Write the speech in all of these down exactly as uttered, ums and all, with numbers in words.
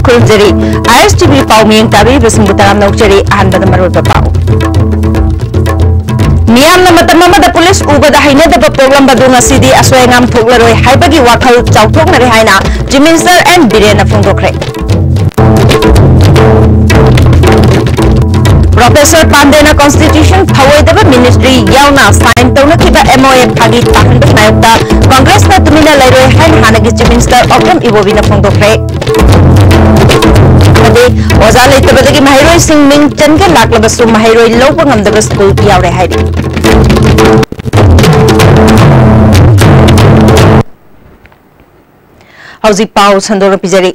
ꯈꯨꯔꯨꯝꯖꯔꯤ꯫ ꯑꯥꯏ ꯑꯦꯁ T V ꯄꯥꯎ ꯃꯤꯠꯌꯦꯡ ꯇꯥꯕꯤꯔꯤꯕꯁꯤꯡꯕꯨ ꯇꯔꯥꯝꯅ ꯑꯣꯛꯆꯔꯤ꯫ ꯑꯍꯥꯟꯕꯗ ꯃꯔꯨꯑꯣꯏꯕ ꯄꯥꯎ꯫ ꯃꯤꯌꯥꯝꯅ ꯃꯇꯝ ꯑꯃꯗ ꯄꯨꯂꯤꯁ ꯎꯕꯗ ꯍꯩꯅꯗꯕ ꯄꯣꯛꯂꯝꯕꯗꯨ ꯉꯁꯤꯗꯤ ꯑꯁꯣꯏ ꯑꯉꯥꯝ ꯊꯣꯛꯂꯔꯣꯏ ꯍꯥꯏꯕꯒꯤ ꯋꯥꯈꯜ ꯆꯥꯎꯊꯣꯛꯅꯔꯦ ꯍꯥꯏꯅ ꯆꯤꯐ ꯃꯤꯅꯤꯁꯇꯔ ꯑꯦꯟ ꯕꯤꯔꯦꯟꯅ ꯐꯣꯡꯗꯣꯛꯈ꯭ꯔꯦ꯫ ꯄ꯭ꯔꯣꯐꯦꯁꯔ ꯄꯥꯟꯗꯦꯅ ꯀꯣꯟꯁꯇꯤꯇ꯭ꯌꯨꯁꯟ ꯊꯧꯑꯣꯏꯗꯕ ꯃꯤꯅꯤꯁꯇ꯭ꯔꯤ ꯌꯥꯎꯅ ꯁꯥꯏꯟ ꯇꯧꯅꯈꯤꯕ ꯑꯦꯝ ꯑꯣ ꯑꯦ ꯐꯥꯒꯤ ꯇꯥꯍꯟꯕꯒꯤ ꯃꯥꯌꯣꯛꯇ ꯀꯪꯒ꯭ꯔꯦꯁꯅ ꯇꯨꯃꯤꯟꯅ ꯂꯩꯔꯣꯏ ꯍꯥꯏꯅ ꯍꯥꯟꯅꯒꯤ ꯆꯤꯐ ꯃꯤꯅꯤꯁꯇꯔ ꯑꯣꯀ꯭ꯔꯝ ꯏꯕꯣꯕꯤꯅ ꯐꯣꯡꯗꯣꯛꯈ꯭ꯔꯦ꯫ ꯑꯃꯗꯤ ꯑꯣꯖꯥ ꯂꯩꯇꯕꯗꯒꯤ ꯃꯍꯩꯔꯣꯏꯁꯤꯡ ꯃꯤꯡ ꯆꯟꯒꯦ ꯂꯥꯛꯂꯕꯁꯨ ꯃꯍꯩꯔꯣꯏ ꯂꯧꯕ ꯉꯝꯗꯕ ꯁ꯭ꯀꯨꯜ ꯌꯥꯎꯔꯦ ꯍꯥꯏꯔꯤ꯫ ꯍꯧꯖꯤꯛ ꯄꯥꯎ ꯁꯟꯗꯣꯛꯅ ꯄꯤꯖꯔꯤ꯫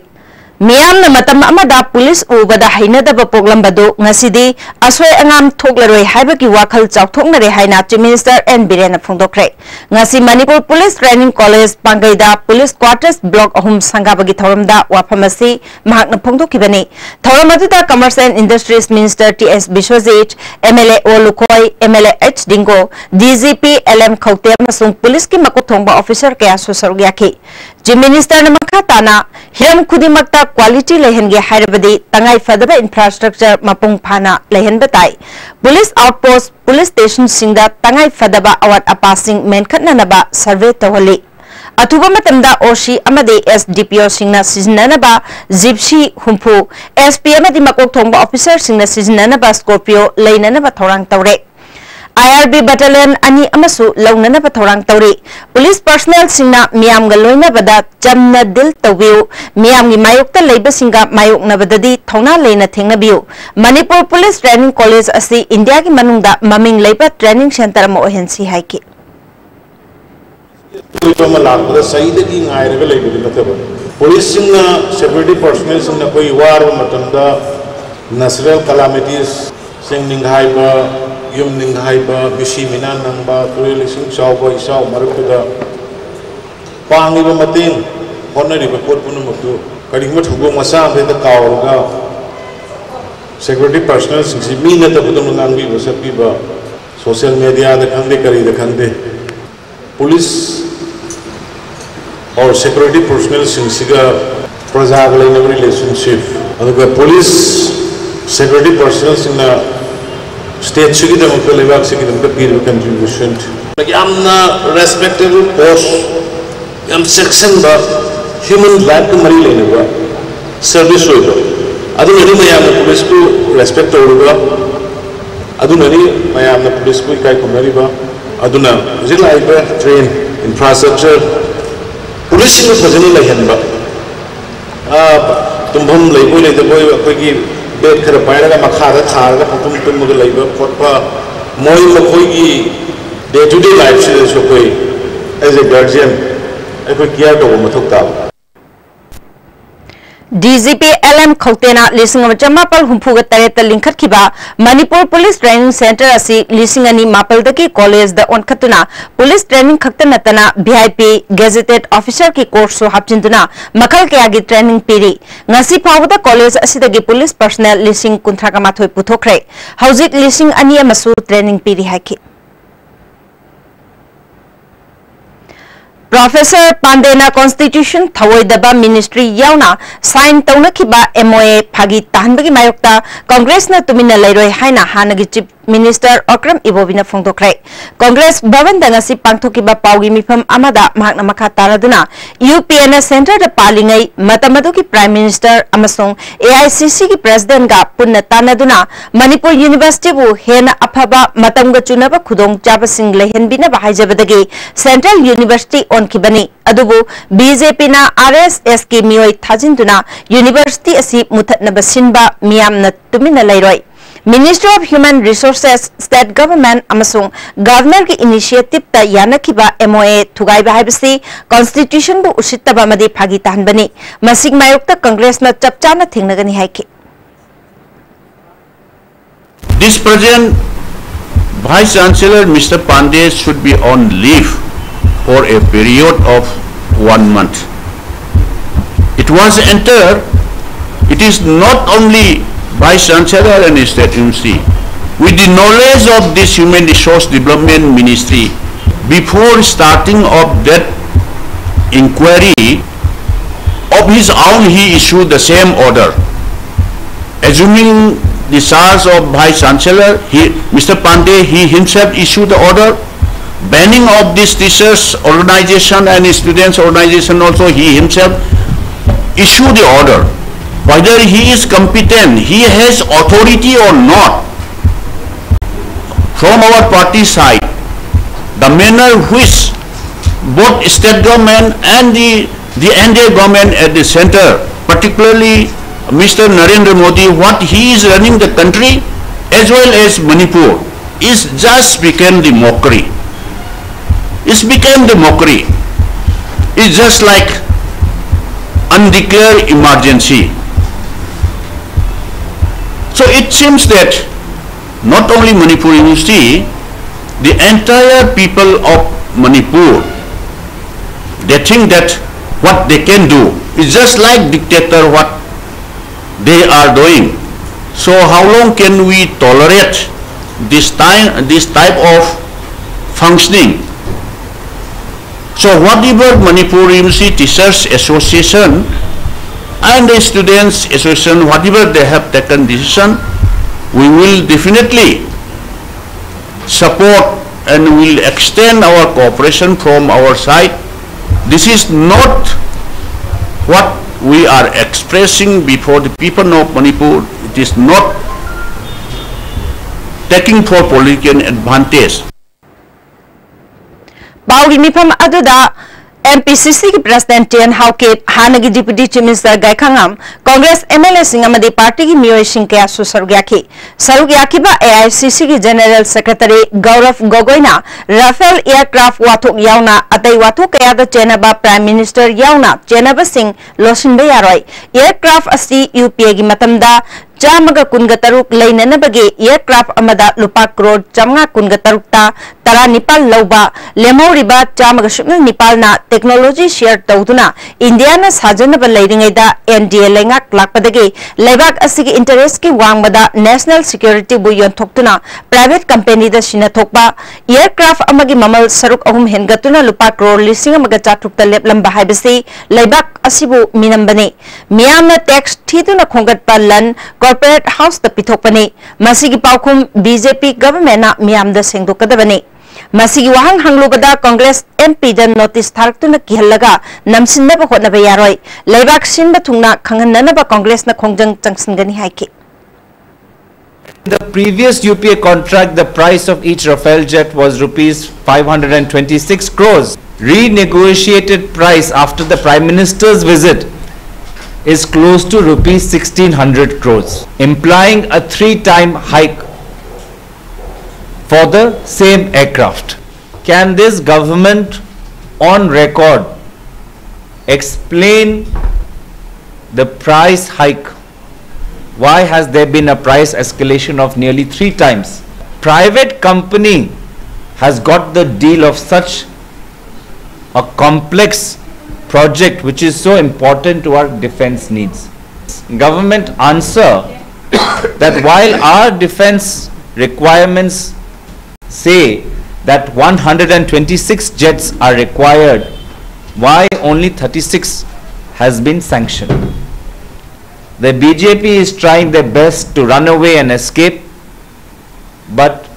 ꯃꯤꯌꯥꯝꯅ ꯃꯇꯝ ꯑꯃꯗ ꯄꯨꯂꯤꯁ ꯎꯕꯗ ꯍꯩꯅꯗꯕ ꯄꯣꯛꯂꯝꯕꯗꯨ ꯉꯁꯤꯗꯤ ꯑꯁꯣꯏ ꯑꯉꯥꯝ ꯊꯣꯛꯂꯔꯣꯏ ꯍꯥꯏꯕꯒꯤ ꯋꯥꯈꯜ ꯆꯥꯎꯊꯣꯛꯅꯔꯦ ꯍꯥꯏꯅ ꯆꯤꯐ ꯃꯤꯅꯤꯁꯇꯔ ꯑꯦꯟ ꯕꯤꯔꯦꯟꯅ ꯐꯣꯡꯗꯣꯛꯈ꯭ꯔꯦ꯫ ꯉꯁꯤ ꯃꯅꯤꯄꯨꯔ ꯄꯨꯂꯤꯁ ꯇ꯭ꯔꯦꯅꯤꯡ ꯀꯣꯂꯦꯖ ꯄꯥꯡꯒꯩꯗ ꯄꯨꯂꯤꯁ ꯀ꯭ꯋꯥꯔꯇꯔꯁ ꯕ꯭ꯂꯣꯛ ꯑꯍꯨꯝ ꯁꯪꯒꯥꯕꯒꯤ ꯊꯧꯔꯝꯗ ꯋꯥꯐꯝ ꯑꯁꯤ ꯃꯍꯥꯛꯅ ꯐꯣꯡꯗꯣꯛꯈꯤꯕꯅꯤ꯫ ꯊꯧꯔꯝ ꯑꯗꯨꯗ commerce and industries minister T S Biswajit, M L A O Lukhoi, M L A H Dingo, D G P L M Khaute ꯑꯃꯁꯨꯡ ꯄꯨꯂꯤꯁꯀꯤ ꯃꯀꯣꯛ ꯊꯣꯡꯕ ꯑꯣꯐꯤꯁꯥꯔ ꯀꯌꯥꯁꯨ ꯁꯔꯨꯛ ꯌꯥꯈꯤ꯫ ꯆꯤꯐ ꯃꯤꯅꯤꯁꯇꯔꯅ ꯃꯈꯥ ꯇꯥꯅ ꯍꯤꯔꯝ ꯈꯨꯗꯤꯡꯃꯛꯇ ꯀ꯭ꯋꯥꯂꯤꯇꯤ ꯂꯩꯍꯟꯒꯦ ꯍꯥꯏꯔꯕꯗꯤ ꯇꯉꯥꯏ ꯐꯗꯕ ꯏꯟꯐ꯭ꯔꯥꯁ꯭ꯇ꯭ꯔꯛꯆꯔ ꯃꯄꯨꯡ ꯐꯥꯅ ꯂꯩꯍꯟꯕ ꯇꯥꯏ꯫ ꯄꯨꯂꯤꯁ ꯑꯥꯎꯠꯄꯣꯁ꯭ꯠ, ꯄꯨꯂꯤꯁ ꯁ꯭ꯇꯦꯁꯟꯁꯤꯡꯗ ꯇꯉꯥꯏ ꯐꯗꯕ ꯑꯋꯥꯠ ꯑꯄꯥꯁꯤꯡ ꯃꯦꯟꯈꯠꯅꯅꯕ ꯁꯔꯚꯦ ꯇꯧꯍꯜꯂꯤ꯫ ꯑꯊꯨꯕ ꯃꯇꯝꯗ ꯑꯣ ꯁꯤ ꯑꯃꯗꯤ ꯑꯦꯁ ꯗꯤ ꯄꯤ ꯑꯣꯁꯤꯡꯅ ꯁꯤꯖꯤꯟꯅꯅꯕ ꯖꯤꯞꯁꯤ ꯍꯨꯝꯐꯨ, ꯑꯦꯁ ꯄꯤ ꯑꯃꯗꯤ ꯃꯀꯣꯛ ꯊꯣꯡꯕ ꯑꯣꯐꯤꯁꯥꯔꯁꯤꯡꯅ ꯁꯤꯖꯤꯟꯅꯅꯕ ꯁ꯭ꯀꯣꯔꯄꯤꯌꯣ ꯂꯩꯅꯅꯕ ꯊꯧꯔꯥꯡ ꯇꯧꯔꯦ꯫ ꯑꯥꯏ ꯑꯥꯔ ꯕꯤ ꯕꯦꯇꯥꯂꯤꯌꯟ ꯑꯅꯤ ꯑꯃꯁꯨ ꯂꯧꯅꯅꯕ ꯊꯧꯔꯥꯡ ꯇꯧꯔꯤ꯫ ꯄꯨꯂꯤꯁ ꯄꯔꯁꯅꯦꯜꯁꯤꯡꯅ ꯃꯤꯌꯥꯝꯒ ꯂꯣꯏꯅꯕꯗ ꯆꯝꯅ ꯗꯤꯜ ꯇꯧꯕꯤꯌꯨ, ꯃꯤꯌꯥꯝꯒꯤ ꯃꯥꯌꯣꯛꯇ ꯂꯩꯕꯁꯤꯡꯒ ꯃꯥꯌꯣꯛꯅꯕꯗꯗꯤ ꯊꯧꯅꯥ ꯂꯩꯅ ꯊꯦꯡꯅꯕꯤꯌꯨ꯫ ꯃꯅꯤꯄꯨꯔ ꯄꯨꯂꯤꯁ ꯇ꯭ꯔꯦꯅꯤꯡ ꯀꯣꯂꯦꯖ ꯑꯁꯤ ꯏꯟꯗꯤꯌꯥꯒꯤ ꯃꯅꯨꯡꯗ ꯃꯃꯤꯡ ꯂꯩꯕ ꯇ꯭ꯔꯦꯅꯤꯡ ꯁꯦꯟꯇꯔ ꯑꯃ ꯑꯣꯏꯍꯟꯁꯤ ꯍꯥꯏꯈꯤ꯫ ꯑꯁꯣꯏꯕ ꯑꯃ ꯂꯥꯛꯄꯗ ꯆꯍꯤꯗꯒꯤ ꯉꯥꯏꯔꯒ ꯂꯩꯕꯗꯤ ꯅꯠꯇꯕ, ꯄꯨꯂꯤꯁꯁꯤꯡꯅ ꯁꯦꯀ꯭ꯌꯨꯔꯤꯇꯤ ꯄꯔꯁꯅꯦꯜꯁꯤꯡꯅ ꯑꯩꯈꯣꯏ ꯋꯥꯔꯕ ꯃꯇꯝꯗ ꯅꯦꯆꯔꯦꯜ ꯀꯂꯥꯃꯤꯇꯤꯁꯁꯤꯡ, ꯅꯤꯡꯈꯥꯏꯕ, ꯌꯨꯝ ꯅꯤꯡꯈꯥꯏꯕ, ꯃꯤꯁꯤ ꯃꯤꯅꯥ ꯅꯪꯕ, ꯇꯨꯔꯦꯜ ꯏꯁꯤꯡ ꯆꯥꯎꯕ, ꯏꯆꯥꯎ ꯃꯔꯛꯇꯨꯗ ꯄꯥꯡꯂꯤꯕ ꯃꯇꯦꯡ, ꯍꯣꯠꯅꯔꯤꯕ ꯄꯣꯠ ꯄꯨꯝꯅꯃꯛꯇꯨ ꯀꯔꯤꯒꯨꯝꯕ ꯊꯧꯗꯣꯛ ꯃꯆꯥ ꯑꯃ ꯍꯦꯛꯇ ꯀꯥꯎꯔꯒ security personnelꯁꯤꯡꯁꯤ ꯃꯤ ꯅꯠꯇꯕꯗꯧꯅ ꯉꯥꯡꯕꯤꯕ ꯁꯛꯄꯤꯕ, social mediaꯗ ꯈꯪꯗꯦ, ꯀꯔꯤꯗ ꯈꯪꯗꯦ, police or security personnelꯁꯤꯡꯁꯤꯒ ꯄ꯭ꯔꯖꯥꯒ ꯂꯩꯅꯕ relationship, ꯑꯗꯨꯒ police security personnelꯁꯤꯡꯅ stateꯁꯤꯒꯤꯗꯃꯛꯇ, ꯂꯩꯕꯥꯛꯁꯤꯒꯤꯗꯃꯛꯇ ꯄꯤꯔꯤꯕ contribution, ꯌꯥꯝꯅ respectable post, ꯌꯥꯝ ꯆꯦꯛꯁꯤꯟꯕ, human lifeꯀ ꯃꯔꯤ ꯂꯩꯅꯕ service ꯑꯣꯏꯕ, ꯑꯗꯨꯅꯅꯤ ꯃꯌꯥꯝꯅ policeꯄꯨ respect ꯇꯧꯔꯤꯕ, ꯑꯗꯨꯅꯅꯤ ꯃꯌꯥꯝꯅ policeꯄꯨ ꯏꯀꯥꯏ ꯈꯨꯝꯅꯔꯤꯕ꯫ ꯑꯗꯨꯅ ꯍꯧꯖꯤꯛ ꯂꯥꯛꯏꯕ train infrastructure, policeꯁꯤꯡꯅ ꯐꯖꯅ ꯂꯩꯍꯟꯕ, ꯑ, ꯇꯨꯝꯐꯝ ꯂꯩꯕꯣꯏ ꯂꯩꯇꯕꯣꯏ ꯑꯩꯈꯣꯏꯒꯤ bed ꯈꯔ ꯄꯥꯏꯔꯒ ꯃꯈꯥꯗ ꯊꯥꯔꯒ ꯄꯪꯇꯨꯝ ꯇꯨꯝꯃꯒ ꯂꯩꯕ ꯈꯣꯠꯄ, ꯃꯣꯏ ꯃꯈꯣꯏꯒꯤ day to day lifeꯁꯤꯗꯁꯨ ꯑꯩꯈꯣꯏ as a guardian ꯑꯩꯈꯣꯏ care ꯇꯧꯕ ꯃꯊꯧ ꯇꯥꯕ꯫ DGP L M ꯈꯧꯇꯦꯅ ꯂꯤꯁꯤꯡ ꯑꯃ ꯆꯃꯥꯄꯜ ꯍꯨꯝꯐꯨꯒ ꯇꯔꯦꯠꯇ ꯂꯤꯡꯈꯠꯈꯤꯕ ꯃꯅꯤꯄꯨꯔ Police Training Centre ꯑꯁꯤ ꯂꯤꯁꯤꯡ ꯑꯅꯤ ꯃꯥꯄꯜꯗꯒꯤ collegeꯗ ꯑꯣꯟꯈꯠꯇꯨꯅ police training ꯈꯛꯇ ꯅꯠꯇꯅ VIP, gazetted officerꯒꯤ courseꯁꯨ ꯍꯥꯞꯆꯤꯟꯗꯨꯅ ꯃꯈꯜ ꯀꯌꯥꯒꯤ training ꯄꯤꯔꯤ꯫ ꯉꯁꯤ ꯐꯥꯎꯕꯗ college ꯑꯁꯤꯗꯒꯤ police personnel ꯂꯤꯁꯤꯡ ꯀꯨꯟꯊ꯭ꯔꯥꯒ ꯃꯥꯊꯣꯏ ꯄꯨꯊꯣꯛꯈ꯭ꯔꯦ꯫ ꯍꯧꯖꯤꯛ ꯂꯤꯁꯤꯡ ꯑꯅꯤ ꯑꯃꯁꯨ training ꯄꯤꯔꯤ ꯍꯥꯏꯈꯤ꯫ Professor ꯄꯥꯟꯗꯦꯅ constitution ꯊꯧꯑꯣꯏꯗꯕ ministry ꯌꯥꯎꯅ sign ꯇꯧꯅꯈꯤꯕ MOA ꯐꯥꯒꯤ ꯇꯥꯍꯟꯕꯒꯤ ꯃꯥꯌꯣꯛꯇ Congressꯅ ꯇꯨꯃꯤꯟꯅ ꯂꯩꯔꯣꯏ ꯍꯥꯏꯅ ꯍꯥꯟꯅꯒꯤ Chief Minister ꯑꯣꯀ꯭ꯔꯝ ꯏꯕꯣꯕꯤꯅ ꯐꯣꯡꯗꯣꯛꯈ꯭ꯔꯦ꯫ Congress ꯚꯕꯟꯗ ꯉꯁꯤ ꯄꯥꯡꯊꯣꯛꯈꯤꯕ ꯄꯥꯎꯒꯤ ꯃꯤꯐꯝ ꯑꯃꯗ ꯃꯍꯥꯛꯅ ꯃꯈꯥ ꯇꯥꯔꯗꯨꯅ UPAꯅ centreꯗ ꯄꯥꯜꯂꯤꯉꯩ ꯃꯇꯝ ꯑꯗꯨꯒꯤ Prime Minister ꯑꯃꯁꯨꯡ AICCꯒꯤ Presidentꯒ ꯄꯨꯟꯅ ꯇꯥꯟꯅꯗꯨꯅ ꯃꯅꯤꯄꯨꯔ Universityꯕꯨ ꯍꯦꯟꯅ ꯑꯐꯕ ꯃꯇꯝꯒ ꯆꯨꯅꯕ ꯈꯨꯗꯣꯡꯆꯥꯕꯁꯤꯡ ꯂꯩꯍꯟꯕꯤꯅꯕ ꯍꯥꯏꯖꯕꯗꯒꯤ Central University ꯑꯣꯟꯈꯤꯕꯅꯤ꯫ ꯑꯗꯨꯕꯨ BJPꯅ RSSꯀꯤ ꯃꯤꯑꯣꯏ ꯊꯥꯖꯤꯟꯗꯨꯅ university ꯑꯁꯤ ꯃꯨꯊꯠꯅꯕ ꯁꯤꯟꯕ ꯃꯤꯌꯥꯝꯅ ꯇꯨꯃꯤꯟꯅ ꯂꯩꯔꯣꯏ꯫ Ministry of Human Resources, State Government ꯑꯃꯁꯨꯡ Governorꯒꯤ initiativeꯇ ꯌꯥꯅꯈꯤꯕ MOA ꯊꯨꯒꯥꯏꯕ ꯍꯥꯏꯕꯁꯤ constitutionꯕꯨ ꯎꯁꯤꯠꯇꯕ ꯑꯃꯗꯤ ꯐꯥꯒꯤ ꯇꯥꯍꯟꯕꯅꯤ꯫ ꯃꯁꯤꯒꯤ ꯃꯥꯌꯣꯛꯇ Congressꯅ ꯆꯞ ꯆꯥꯅ ꯊꯦꯡꯅꯒꯅꯤ ꯍꯥꯏꯈꯤ꯫ This present Vice Chancellor Mister Pandey should be on leave for a period of one month. It was entered, it is not only Vice Chancellor and State University. With the knowledge of this Human Resource Development Ministry, before starting of that inquiry, of his own, he issued the same order. Assuming the charge of Vice Chancellor, he, Mister Pandey, he himself issued the order. Banning of this teachers organization and students organization also, he himself issued the order. Whether he is competent, he has authority or not, from our party side, the manner which both state government and the, the N D A government at the center, particularly Mister Narendra Modi, what he is running the country as well as Manipur, is just became the mockery. It's became the mockery. It's just like undeclared emergency. So it seems that not only Manipur University, the entire people of Manipur, they think that what they can do is just like dictator what they are doing. So how long can we tolerate this time, this type of functioning? So whatever Manipur University Teachers Association and the Students Association, whatever they have taken decision, we will definitely support and will extend our cooperation from our side. This is not what we are expressing before the people of Manipur. It is not taking for political advantage. ꯄꯥꯎꯒꯤ ꯃꯤꯐꯝ ꯑꯗꯨꯗ M P C C ꯒꯤ President T N Haokip, ꯍꯥꯟꯅꯒꯤ Deputy Chief Minister ꯒꯥꯏꯈꯉꯥꯝ, Congress M L A ꯁꯤꯡ ꯑꯃꯗꯤ party ꯒꯤ ꯃꯤꯑꯣꯏꯁꯤꯡ ꯀꯌꯥꯁꯨ ꯁꯔꯨꯛ ꯌꯥꯈꯤ꯫ ꯁꯔꯨꯛ ꯌꯥꯈꯤꯕ A I C C ꯒꯤ General Secretary ꯒꯧꯔꯚ ꯒꯣꯒꯣꯏꯅ Rafale aircraft ꯋꯥꯊꯣꯛ ꯌꯥꯎꯅ ꯑꯇꯩ ꯋꯥꯊꯣꯛ ꯀꯌꯥꯗ ꯆꯦꯟꯅꯕ Prime Minister ꯌꯥꯎꯅ ꯆꯦꯟꯅꯕꯁꯤꯡ ꯂꯣꯠꯁꯤꯟꯕ ꯌꯥꯔꯣꯏ꯫ Aircraft ꯑꯁꯤ U P A ꯒꯤ ꯃꯇꯝꯗ ꯆꯥꯝꯃꯒ ꯀꯨꯟꯒ ꯇꯔꯨꯛ ꯂꯩꯅꯅꯕꯒꯤ aircraft ꯑꯃꯗ ꯂꯨꯄꯥ ꯀ꯭ꯔꯣꯔ ꯆꯥꯝꯃꯉꯥ ꯀꯨꯟꯒ ꯇꯔꯨꯛꯇ ꯇꯔꯥꯅꯤꯄꯥꯜ ꯂꯧꯕ, ꯂꯦꯝꯍꯧꯔꯤꯕ ꯆꯥꯝꯃꯒ ꯁꯨꯞꯅ ꯅꯤꯄꯥꯜꯅ technology share ꯇꯧꯗꯨꯅ ꯏꯟꯗꯤꯌꯥꯅ ꯁꯥꯖꯅꯕ ꯂꯩꯔꯤꯉꯩꯗ NDA ꯂꯩꯉꯥꯛ ꯂꯥꯛꯄꯗꯒꯤ ꯂꯩꯕꯥꯛ ꯑꯁꯤꯒꯤ interest ꯀꯤ ꯋꯥꯡꯃꯗ national security ꯕꯨ ꯌꯣꯟꯊꯣꯛꯇꯨꯅ private company ꯗ ꯁꯤꯟꯅꯊꯣꯛꯄ, aircraft ꯑꯃꯒꯤ ꯃꯃꯜ ꯁꯔꯨꯛ ꯑꯍꯨꯝ ꯍꯦꯟꯒꯠꯇꯨꯅ ꯂꯨꯄꯥ ꯀ꯭ꯔꯣꯔ ꯂꯤꯁꯤꯡ ꯑꯃꯒ ꯆꯥꯇ꯭ꯔꯨꯛꯇ ꯂꯦꯞꯂꯝꯕ ꯍꯥꯏꯕꯁꯤ ꯂꯩꯕꯥꯛ ꯑꯁꯤꯕꯨ ꯃꯤꯅꯝꯕꯅꯤ꯫ ꯃꯤꯌꯥꯝꯅ tax ꯊꯤꯗꯨꯅ ꯈꯣꯝꯒꯠꯄ ꯂꯟ corporate house ꯇ ꯄꯤꯊꯣꯛꯄꯅꯤ꯫ ꯃꯁꯤꯒꯤ ꯄꯥꯎꯈꯨꯝ BJP government ꯅ ꯃꯤꯌꯥꯝꯗ ꯁꯦꯡꯗꯣꯛꯀꯗꯕꯅꯤ꯫ ꯃꯁꯤꯒꯤ ꯋꯥꯍꯪ ꯍꯪꯂꯨꯕꯗ Congress MP ꯗ notice ꯊꯥꯔꯛꯇꯨꯅ ꯀꯤꯍꯜꯂꯒ ꯅꯝꯁꯤꯟꯅꯕ ꯍꯣꯠꯅꯕ ꯌꯥꯔꯣꯏ꯫ ꯂꯩꯕꯥꯛ ꯁꯤꯟꯕ ꯊꯨꯡꯅ ꯈꯪꯍꯟꯅꯅꯕ Congress ꯅ ꯈꯣꯡꯖꯪ ꯆꯪꯁꯤꯟꯒꯅꯤ ꯍꯥꯏꯈꯤ꯫ In the previous UPA contract, the price of each Rafale jet was rupees five hundred and twenty-six crores. Renegotiated price after the Prime Minister's visit is close to rupees sixteen hundred crores, implying a three-time hike for the same aircraft. Can this government on record explain the price hike? Why has there been a price escalation of nearly three times? Private company has got the deal of such a complex project which is so important to our defense needs. Government answer that while our defense requirements say that one hundred and twenty-six jets are required, why only thirty-six has been sanctioned? The BJP is trying their best to run away and escape, but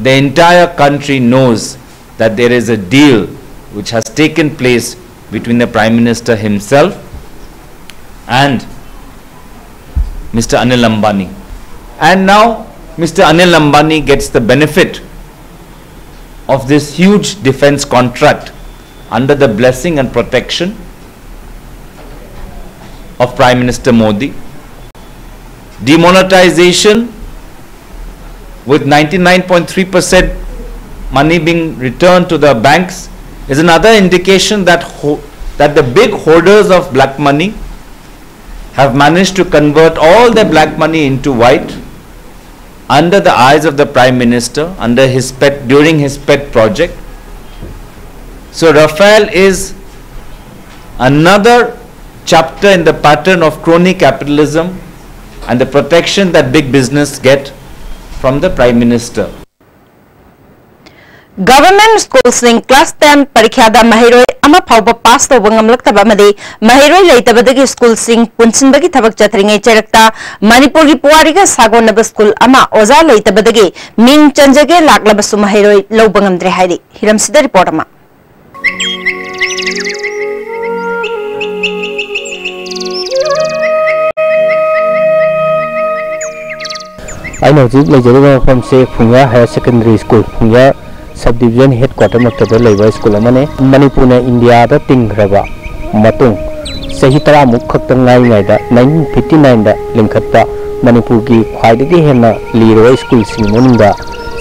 the entire country knows that there is a deal which has taken place between the Prime Minister himself and Mister Anil Ambani. And now Mister Anil Ambani gets the benefit of this huge defense contract under the blessing and protection of Prime Minister Modi. Demonetization with ninety-nine point three percent money being returned to the banks is another indication that, that the big holders of black money have managed to convert all the black money into white under the eyes of the Prime Minister, under his pet, during his pet project. So Rafael is another chapter in the pattern of crony capitalism and the protection that big business get from the Prime Minister. Government schoolꯁꯤꯡ class ten ꯄꯔꯤꯈ꯭ꯌꯥꯗ ꯃꯍꯩꯔꯣꯏ ꯑꯃ ꯐꯥꯎꯕ pass ꯇꯧꯕ ꯉꯝꯂꯛꯇꯕ ꯑꯃꯗꯤ ꯃꯍꯩꯔꯣꯏ ꯂꯩꯇꯕꯗꯒꯤ schoolꯁꯤꯡ ꯄꯨꯟꯁꯤꯟꯕꯒꯤ ꯊꯕꯛ ꯆꯠꯊꯔꯤꯉꯩ ꯆꯩꯔꯛꯇ ꯃꯅꯤꯄꯨꯔꯒꯤ ꯄꯨꯋꯥꯔꯤꯒ ꯁꯥꯒꯣꯟꯅꯕ school ꯑꯃ ꯑꯣꯖꯥ ꯂꯩꯇꯕꯗꯒꯤ ꯃꯤꯡ ꯆꯟꯖꯒꯦ ꯂꯥꯛꯂꯕꯁꯨ ꯃꯍꯩꯔꯣꯏ ꯂꯧꯕ ꯉꯝꯗ꯭ꯔꯦ ꯍꯥꯏꯔꯤ꯫ ꯍꯤꯔꯝꯁꯤꯗ report ꯑꯃ꯫ ꯑꯩꯅ ꯍꯧꯖꯤꯛ ꯂꯩꯖꯔꯤꯕ ꯃꯐꯝꯁꯦ ꯐꯨꯡꯌꯥ Higher Secondary School, ꯐꯨꯡꯌꯥ sub division headquarter ꯃꯛꯇꯗ ꯂꯩꯕ school ꯑꯃꯅꯤ꯫ ꯃꯅꯤꯄꯨꯔꯅ ꯏꯟꯗꯤꯌꯥꯗ ꯇꯤꯟꯈ꯭ꯔꯕ ꯃꯇꯨꯡ ꯆꯍꯤ ꯇꯔꯥꯃꯨꯛ ꯈꯛꯇ ꯉꯥꯏꯔꯤꯉꯩꯗ nineteen fifty nineꯗ ꯂꯤꯡꯈꯠꯄ ꯃꯅꯤꯄꯨꯔꯒꯤ ꯈ꯭ꯋꯥꯏꯗꯒꯤ ꯍꯦꯟꯅ ꯂꯤꯔꯕ schoolꯁꯤꯡꯒꯤ ꯃꯅꯨꯡꯗ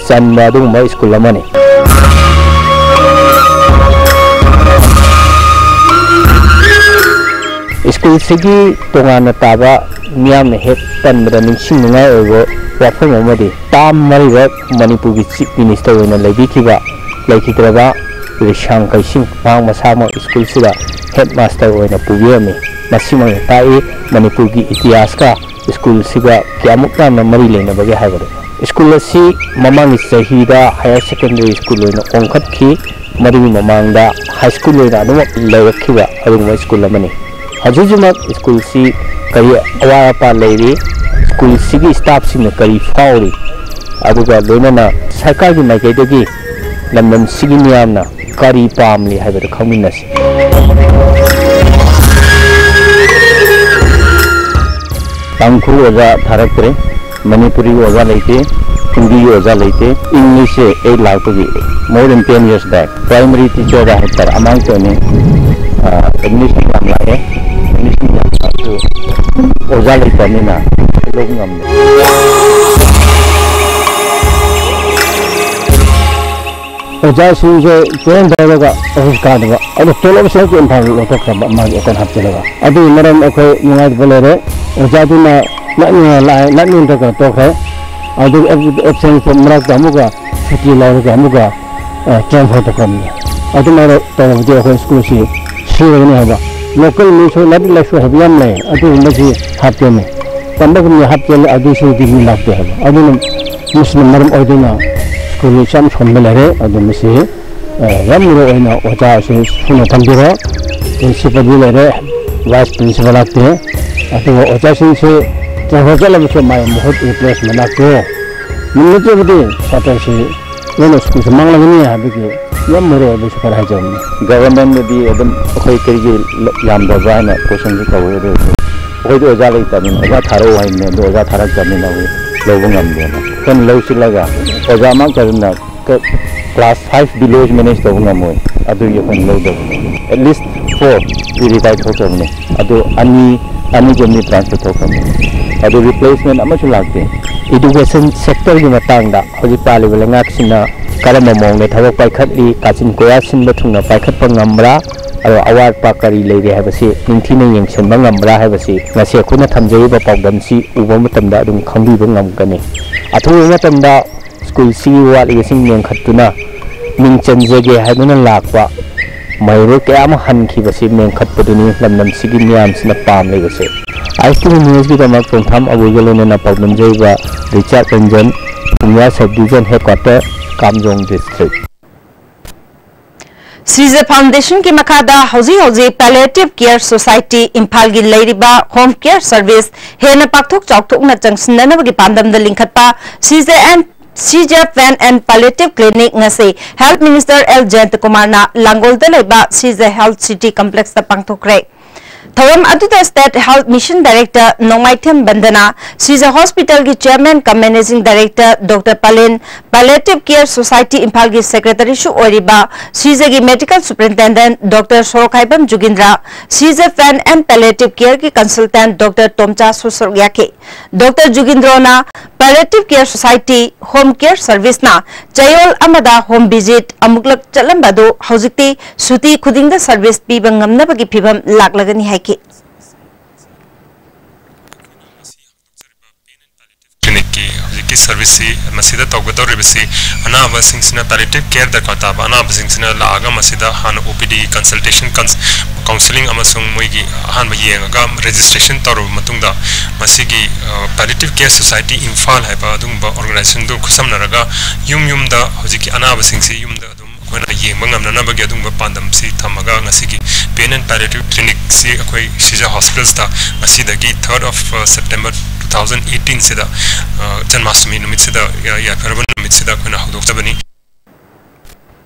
ꯆꯟꯕ ꯑꯗꯨꯒꯨꯝꯕ school ꯑꯃꯅꯤ꯫ Schoolꯁꯤꯒꯤ ꯇꯣꯉꯥꯟꯅ ꯇꯥꯕ ꯃꯤꯌꯥꯝꯅ ꯍꯦꯛ ꯄꯟꯕꯗ ꯅꯤꯡꯁꯤꯡꯅꯤꯡꯉꯥꯏ ꯑꯣꯏꯕ ꯋꯥꯐꯝ ꯑꯃꯗꯤ ꯇꯥꯝ ꯃꯔꯤꯔꯛ ꯃꯅꯤꯄꯨꯔꯒꯤ Chief Minister ꯑꯣꯏꯅ ꯂꯩꯕꯤꯈꯤꯕ ꯂꯩꯈꯤꯗ꯭ꯔꯕ ꯔꯤꯁꯥꯡ ꯀꯩꯁꯤꯡ ꯃꯍꯥꯛ ꯃꯁꯥꯃꯛ schoolꯁꯤꯗ headmaster ꯑꯣꯏꯅ ꯄꯨꯕꯤꯔꯝꯃꯤ꯫ ꯃꯁꯤꯃꯛꯅ ꯇꯥꯛꯏ ꯃꯅꯤꯄꯨꯔꯒꯤ ꯏꯇꯤꯍꯥꯁꯀ schoolꯁꯤꯒ ꯀꯌꯥꯃꯨꯛ ꯌꯥꯝꯅ ꯃꯔꯤ ꯂꯩꯅꯕꯒꯦ ꯍꯥꯏꯕꯗꯨ꯫ School ꯑꯁꯤ ꯃꯃꯥꯡꯒꯤ ꯆꯍꯤꯗ Higher Secondary School ꯑꯣꯏꯅ ꯑꯣꯟꯈꯠꯈꯤ꯫ ꯃꯗꯨꯒꯤ ꯃꯃꯥꯡꯗ high school ꯑꯣꯏꯅ ꯑꯗꯨꯃꯛ ꯂꯩꯔꯛꯈꯤꯕ ꯑꯗꯨꯒꯨꯝꯕ school ꯑꯃꯅꯤ꯫ ꯍꯧꯖꯤꯛ ꯍꯧꯖꯤꯛꯃꯛ schoolꯁꯤ ꯀꯔꯤ ꯑꯋꯥꯠ ꯑꯄꯥ ꯂꯩꯔꯤ, schoolꯁꯤꯒꯤ staffꯁꯤꯡꯅ ꯀꯔꯤ ꯐꯥꯎꯔꯤ, ꯑꯗꯨꯒ ꯂꯣꯏꯅꯅ ꯁꯔꯀꯥꯔꯒꯤ ꯃꯥꯏꯀꯩꯗꯒꯤ ꯂꯝꯗꯝꯁꯤꯒꯤ ꯃꯤꯌꯥꯝꯅ ꯀꯔꯤ ꯄꯥꯝꯂꯤ ꯍꯥꯏꯕꯗꯨ ꯈꯪꯃꯤꯟꯅꯁꯤ꯫ ꯇꯥꯡꯈꯨꯜ ꯑꯣꯖꯥ ꯊꯥꯔꯛꯇ꯭ꯔꯦ, ꯃꯅꯤꯄꯨꯔꯤ ꯑꯣꯖꯥ ꯂꯩꯇꯦ, ꯍꯤꯟꯗꯤ ꯑꯣꯖꯥ ꯂꯩꯇꯦ꯫ Englishꯁꯦ ꯑꯩ ꯂꯥꯛꯄꯒꯤ more than ten years back primary teacherꯗ ꯍꯥꯏꯇꯥꯔꯦ ꯑꯃꯥꯡ ꯇꯧꯅꯤ꯫ English ꯌꯥꯝ ꯂꯥꯛꯑꯦ, English ꯌꯥꯝ ꯂꯥꯛꯑꯁꯨ ꯑꯣꯖꯥ ꯂꯩꯇꯕꯅꯤꯅ ꯂꯧꯕ ꯉꯝꯗꯦ꯫ ꯑꯣꯖꯥꯁꯤꯡꯁꯦ ꯇ꯭ꯔꯦꯟ ꯇꯧꯔꯒ ꯑꯣꯐꯤꯁ ꯀꯥꯗꯕ, ꯑꯗꯨ ꯇꯣꯂꯣꯞꯁꯦ ꯍꯦꯛꯇ ꯏꯝꯐꯥꯜ ꯂꯧꯊꯣꯛꯈ꯭ꯔꯕ, ꯃꯥꯒꯤ ꯑꯦꯀꯥꯎꯟ ꯍꯥꯞꯆꯤꯜꯂꯒ꯫ ꯑꯗꯨꯒꯤ ꯃꯔꯝ ꯑꯩꯈꯣꯏ ꯅꯨꯡꯉꯥꯏꯇꯕ ꯂꯩꯔꯦ꯫ ꯑꯣꯖꯥꯗꯨꯅ ꯂꯥꯛꯅꯤꯡꯉ ꯂꯥꯛꯑꯦ, ꯂꯥꯛꯅꯤꯡꯗ꯭ꯔꯒ ꯇꯣꯛꯈ꯭ꯔꯦ꯫ ꯑꯗꯨ ꯑꯦꯕ-, ꯑꯦꯕꯁꯦꯟꯁ ꯃꯔꯛꯇ ꯑꯃꯨꯛꯀ ꯁꯨꯇꯤ ꯂꯧꯔꯒ ꯑꯃꯨꯛꯀ, ꯑ, ꯇ꯭ꯔꯦꯟ ꯐꯥꯎꯊꯣꯛꯈ꯭ꯔꯕꯅꯤ꯫ ꯑꯗꯨꯃꯥꯏꯅ ꯇꯧꯔꯕꯗꯤ ꯑꯩꯈꯣꯏ ꯁ꯭ꯀꯨꯜꯁꯤ ꯁꯤꯔꯒꯅꯤ ꯍꯥꯏꯕ꯫ ꯂꯣꯀꯦꯜ ꯃꯤꯁꯨ ꯂꯥꯏꯔꯤꯛ ꯂꯥꯏꯁꯨ ꯍꯩꯕ ꯌꯥꯝ ꯂꯩ, ꯑꯗꯨꯒꯨꯝꯕꯁꯤ ꯍꯥꯞꯇꯦꯅꯦ꯫ ꯇꯝꯕ ꯀꯨꯝꯅ ꯍꯥꯞꯇꯦꯅꯦ, ꯑꯗꯨꯁꯨ ꯗꯤꯒ꯭ꯔꯤ ꯂꯥꯛꯇꯦ ꯍꯥꯏꯕ꯫ ꯑꯗꯨꯅ ꯃꯁꯤꯅ ꯃꯔꯝ ꯑꯣꯏꯗꯨꯅ ꯁ꯭ꯀꯨꯜꯁꯤ ꯌꯥꯝ ꯁꯣꯟꯕ ꯂꯩꯔꯦ꯫ ꯑꯗꯨ ꯃꯁꯤ ꯑ, ꯌꯥꯝ ꯃꯔꯨ ꯑꯣꯏꯅ ꯑꯣꯖꯥꯁꯤ ꯁꯨꯅ ꯊꯝꯕꯤꯔꯣ꯫ ꯄ꯭ꯔꯤꯟꯁꯤꯄꯥꯜꯗꯤ ꯂꯩꯔꯦ, ꯚꯥꯏꯁ ꯄ꯭ꯔꯤꯟꯁꯤꯄꯥꯜ ꯂꯥꯛꯇꯦ꯫ ꯑꯗꯨꯒ ꯑꯣꯖꯥꯁꯤꯡꯁꯤ ꯇ꯭ꯔꯥꯟꯁꯐꯔ ꯆꯠꯂꯕꯁꯨ ꯃꯥꯒꯤ ꯃꯍꯨꯠ ꯔꯤꯄ꯭ꯂꯦꯁꯃꯦꯟ ꯂꯥꯛꯇꯦ꯫ ꯅꯨꯃꯤꯠꯇꯨꯕꯨꯗꯤ ꯁꯥꯇ꯭ꯔꯁꯤ ꯂꯣꯏꯅ ꯁ꯭ꯀꯨꯜꯁꯤ ꯃꯥꯡꯂꯒꯅꯤ ꯍꯥꯏꯕꯒꯤ ꯌꯥꯝ ꯃꯔꯨ ꯑꯣꯏꯕꯁꯨ ꯈꯔ ꯍꯥꯏꯖꯕꯅꯤ꯫ ꯒꯚꯔꯟꯃꯦꯟꯗꯗꯤ ꯑꯗꯨꯝ ꯑꯩꯈꯣꯏ ꯀꯔꯤꯒꯤ ꯌꯥꯝꯗꯕ꯭ꯔꯥ ꯍꯥꯏꯅ ꯀꯣꯏꯁꯟꯁꯨ ꯇꯧꯋꯦ꯫ ꯑꯗꯨ ꯑꯣꯏꯔꯁꯨ ꯑꯩꯈꯣꯏꯗꯤ ꯑꯣꯖꯥ ꯂꯩꯇꯕꯅꯤꯅ, ꯑꯣꯖꯥ ꯊꯥꯔꯛꯑꯣ ꯍꯥꯏꯕꯅꯤ, ꯑꯗꯨ ꯑꯣꯖꯥ ꯊꯥꯔꯛꯇꯕꯅꯤꯅ ꯑꯩꯈꯣꯏ ꯂꯧꯕ ꯉꯝꯗꯦꯅ꯫ ꯑꯩꯈꯣꯏꯅ ꯂꯧꯁꯤꯜꯂꯒ ꯑꯣꯖꯥ ꯑꯃꯈꯛꯇꯅ ꯀ-, class five below ꯃꯦꯅꯦꯖ ꯇꯧꯕ ꯉꯝꯃꯣꯏ꯫ ꯑꯗꯨꯒꯤ ꯑꯩꯈꯣꯏꯅ ꯂꯧꯗꯕꯅꯤ꯫ At least four P retire ꯊꯣꯛꯈ꯭ꯔꯕꯅꯤ꯫ ꯑꯗꯨ ꯑꯅꯤ, ꯑꯅꯤꯒꯨꯝꯕꯗꯤ ꯇ꯭ꯔꯥꯟꯁꯐꯔ ꯊꯣꯛꯈ꯭ꯔꯕꯅꯤ꯫ ꯑꯗꯨ ꯔꯤꯄ꯭ꯂꯦꯁꯃꯦꯟ ꯑꯃꯁꯨ ꯂꯥꯛꯇꯦ꯫ ꯏꯗꯨꯀꯦꯁꯟ ꯁꯦꯛꯇꯔꯒꯤ ꯃꯇꯥꯡꯗ ꯍꯧꯖꯤꯛ ꯄꯥꯜꯂꯤꯕ ꯂꯩꯉꯥꯛꯁꯤꯅ ꯀꯔꯝꯕ ꯃꯑꯣꯡꯗ ꯊꯕꯛ ꯄꯥꯏꯈꯠꯂꯤ, ꯀꯥꯆꯤꯟ ꯀꯣꯌꯥ ꯁꯤꯟꯕ ꯊꯨꯡꯅ ꯄꯥꯏꯈꯠꯄ ꯉꯝꯕ꯭ꯔꯥ, ꯑꯗꯨꯒ ꯑꯋꯥꯠꯄ ꯀꯔꯤ ꯂꯩꯔꯤ ꯍꯥꯏꯕꯁꯤ ꯅꯤꯡꯊꯤꯅ ꯌꯦꯡꯁꯤꯟꯕ ꯉꯝꯕ꯭ꯔꯥ ꯍꯥꯏꯕꯁꯤ ꯉꯁꯤ ꯑꯩꯈꯣꯏꯅ ꯊꯝꯖꯔꯤꯕ ꯄꯥꯎꯗꯝꯁꯤ ꯎꯕ ꯃꯇꯝꯗ ꯑꯗꯨꯝ ꯈꯪꯕꯤꯕ ꯉꯝꯒꯅꯤ꯫ ꯑꯊꯨꯕ ꯃꯇꯝꯗ ꯁ꯭ꯀꯨꯜꯁꯤꯒꯤ ꯋꯥꯠꯂꯤꯕꯁꯤꯡ ꯃꯦꯟꯈꯠꯇꯨꯅ ꯃꯤꯡ ꯆꯟꯖꯒꯦ ꯍꯥꯏꯗꯨꯅ ꯂꯥꯛꯄ ꯃꯍꯩꯔꯣꯏ ꯀꯌꯥ ꯑꯃ ꯍꯟꯈꯤꯕꯁꯤ ꯃꯦꯟꯈꯠꯄꯗꯨꯅꯤ ꯂꯝꯗꯝꯁꯤꯒꯤ ꯃꯤꯌꯥꯝꯁꯤꯅ ꯄꯥꯝꯂꯤꯕꯁꯦ꯫ ꯑꯥꯏ ꯑꯦꯁ ꯇꯤ ꯚꯤ ꯅ꯭ꯌꯨꯁꯀꯤꯗꯃꯛ ꯇꯣꯟꯊꯥꯝ ꯑꯕꯨꯒ ꯂꯣꯏꯅꯅ ꯄꯥꯎꯗꯝꯖꯔꯤꯕ ꯔꯤꯆꯥꯔꯗ ꯔꯟꯖꯟ, ꯄꯨꯡꯌꯥ ꯁꯕ ꯗꯤꯕꯤꯖꯟ ꯍꯦꯗꯀ꯭ꯋꯥꯇꯔ, ꯀꯥꯝꯖꯣꯡ ꯗꯤꯁꯇ꯭ꯔꯤꯛ꯫ ꯁꯤꯖꯦ ꯐꯥꯎꯟꯗꯦꯁꯟꯒꯤ ꯃꯈꯥꯗ ꯍꯧꯖꯤꯛ ꯍꯧꯖꯤꯛ Palliative Care Society ꯏꯝꯐꯥꯜꯒꯤ ꯂꯩꯔꯤꯕ ꯍꯣꯝ ꯀꯦꯌꯔ ꯁꯔꯚꯤꯁ ꯍꯦꯟꯅ ꯄꯥꯛꯊꯣꯛ ꯆꯥꯎꯊꯣꯛꯅ ꯆꯪꯁꯤꯟꯅꯅꯕꯒꯤ ꯄꯥꯟꯗꯝꯗ ꯂꯤꯡꯈꯠꯄ ꯁꯤꯖꯦ ꯑꯦꯟ, ꯁꯤꯖꯦ Pain and Palliative Clinic ꯉꯁꯤ Health Minister ꯑꯦꯜ ꯖꯌꯟꯇꯀꯨꯃꯥꯔꯅ ꯂꯥꯡꯒꯣꯜꯗ ꯂꯩꯕ ꯁꯤꯖꯦ Health City Complexꯇ ꯄꯥꯡꯊꯣꯛꯈ꯭ꯔꯦ꯫ ꯊꯧꯔꯝ ꯑꯗꯨꯗ State Health Mission Director ꯅꯣꯡꯃꯥꯏꯊꯦꯝ ꯕꯟꯗꯅꯥ, ꯁꯤꯖ ꯍꯣꯁꯄꯤꯇꯥꯜꯒꯤ Chairman cum Managing Director Doctor plan, Palliative Care Society ꯏꯝꯐꯥꯜꯒꯤ Secretaryꯁꯨ ꯑꯣꯏꯔꯤꯕ ꯁꯤꯖꯒꯤ Medical Superintendent Doctor Sorokhaibam ꯖꯨꯒꯤꯟꯗ꯭ꯔ, Shija Pain and Palliative Careꯒꯤ Consultant Doctor ꯇꯣꯝꯆꯥꯁꯨ ꯁꯔꯨꯛ ꯌꯥꯈꯤ꯫ Doctor ꯖꯨꯒꯤꯟꯗ꯭ꯔꯣꯅ Palliative Care Society Home Care Serviceꯅ ꯆꯌꯣꯜ ꯑꯃꯗ home visit ꯑꯃꯨꯛꯂꯛ ꯆꯠꯂꯝꯕ ꯑꯗꯨ ꯍꯧꯖꯤꯛꯇꯤ ꯁꯨꯇꯤ ꯈꯨꯗꯤꯡꯗ service ꯄꯤꯕ ꯉꯝꯅꯕꯒꯤ ꯐꯤꯚꯝ ꯂꯥꯛꯂꯒꯅꯤ ꯍꯥꯏꯈꯤ꯫ Clinicꯀꯤ ꯍꯧꯖꯤꯛꯀꯤ serviceꯁꯤ ꯃꯁꯤꯗ ꯇꯧꯒꯗꯧꯔꯤꯕꯁꯤ ꯑꯅꯥꯕꯁꯤꯡꯁꯤꯅ palliative care ꯗꯔꯀꯥꯔ ꯇꯥꯕ ꯑꯅꯥꯕꯁꯤꯡꯁꯤꯅ ꯂꯥꯛꯑꯒ ꯃꯁꯤꯗ ꯍꯥꯟꯅ OPD consultation, counselling ꯑꯃꯁꯨꯡ ꯃꯣꯏꯒꯤ ꯑꯍꯥꯟꯕ ꯌꯦꯡꯉꯒ registration ꯇꯧꯔꯕ ꯃꯇꯨꯡꯗ ꯃꯁꯤꯒꯤ Palliative Care Society ꯏꯝꯐꯥꯜ ꯍꯥꯏꯕ ꯑꯗꯨꯒꯨꯝꯕ organizationꯗꯨ ꯈꯨꯠꯁꯝꯅꯔꯒ ꯌꯨꯝ ꯌꯨꯝꯗ ꯍꯧꯖꯤꯛꯀꯤ ꯑꯅꯥꯕꯁꯤꯡꯁꯤ ꯌꯨꯝꯗ ꯑꯗꯨꯝ ꯑꯩꯈꯣꯏꯅ ꯌꯦꯡꯕ ꯉꯝꯅꯅꯕꯒꯤ ꯑꯗꯨꯒꯨꯝꯕ ꯄꯥꯟꯗꯝꯁꯤ ꯊꯝꯃꯒ ꯉꯁꯤꯒꯤ Pain and Palliative Clinicꯁꯤ ꯑꯩꯈꯣꯏ ꯁꯤꯖ hospitalsꯇ ꯉꯁꯤꯗꯒꯤ third of September two thousand eighteenꯁꯤꯗ Janmashtami ꯅꯨꯃꯤꯠꯁꯤꯗ, ꯌꯥꯏꯐꯔꯕ ꯅꯨꯃꯤꯠꯁꯤꯗ ꯑꯩꯈꯣꯏꯅ ꯍꯧꯗꯣꯛꯆꯕꯅꯤ꯫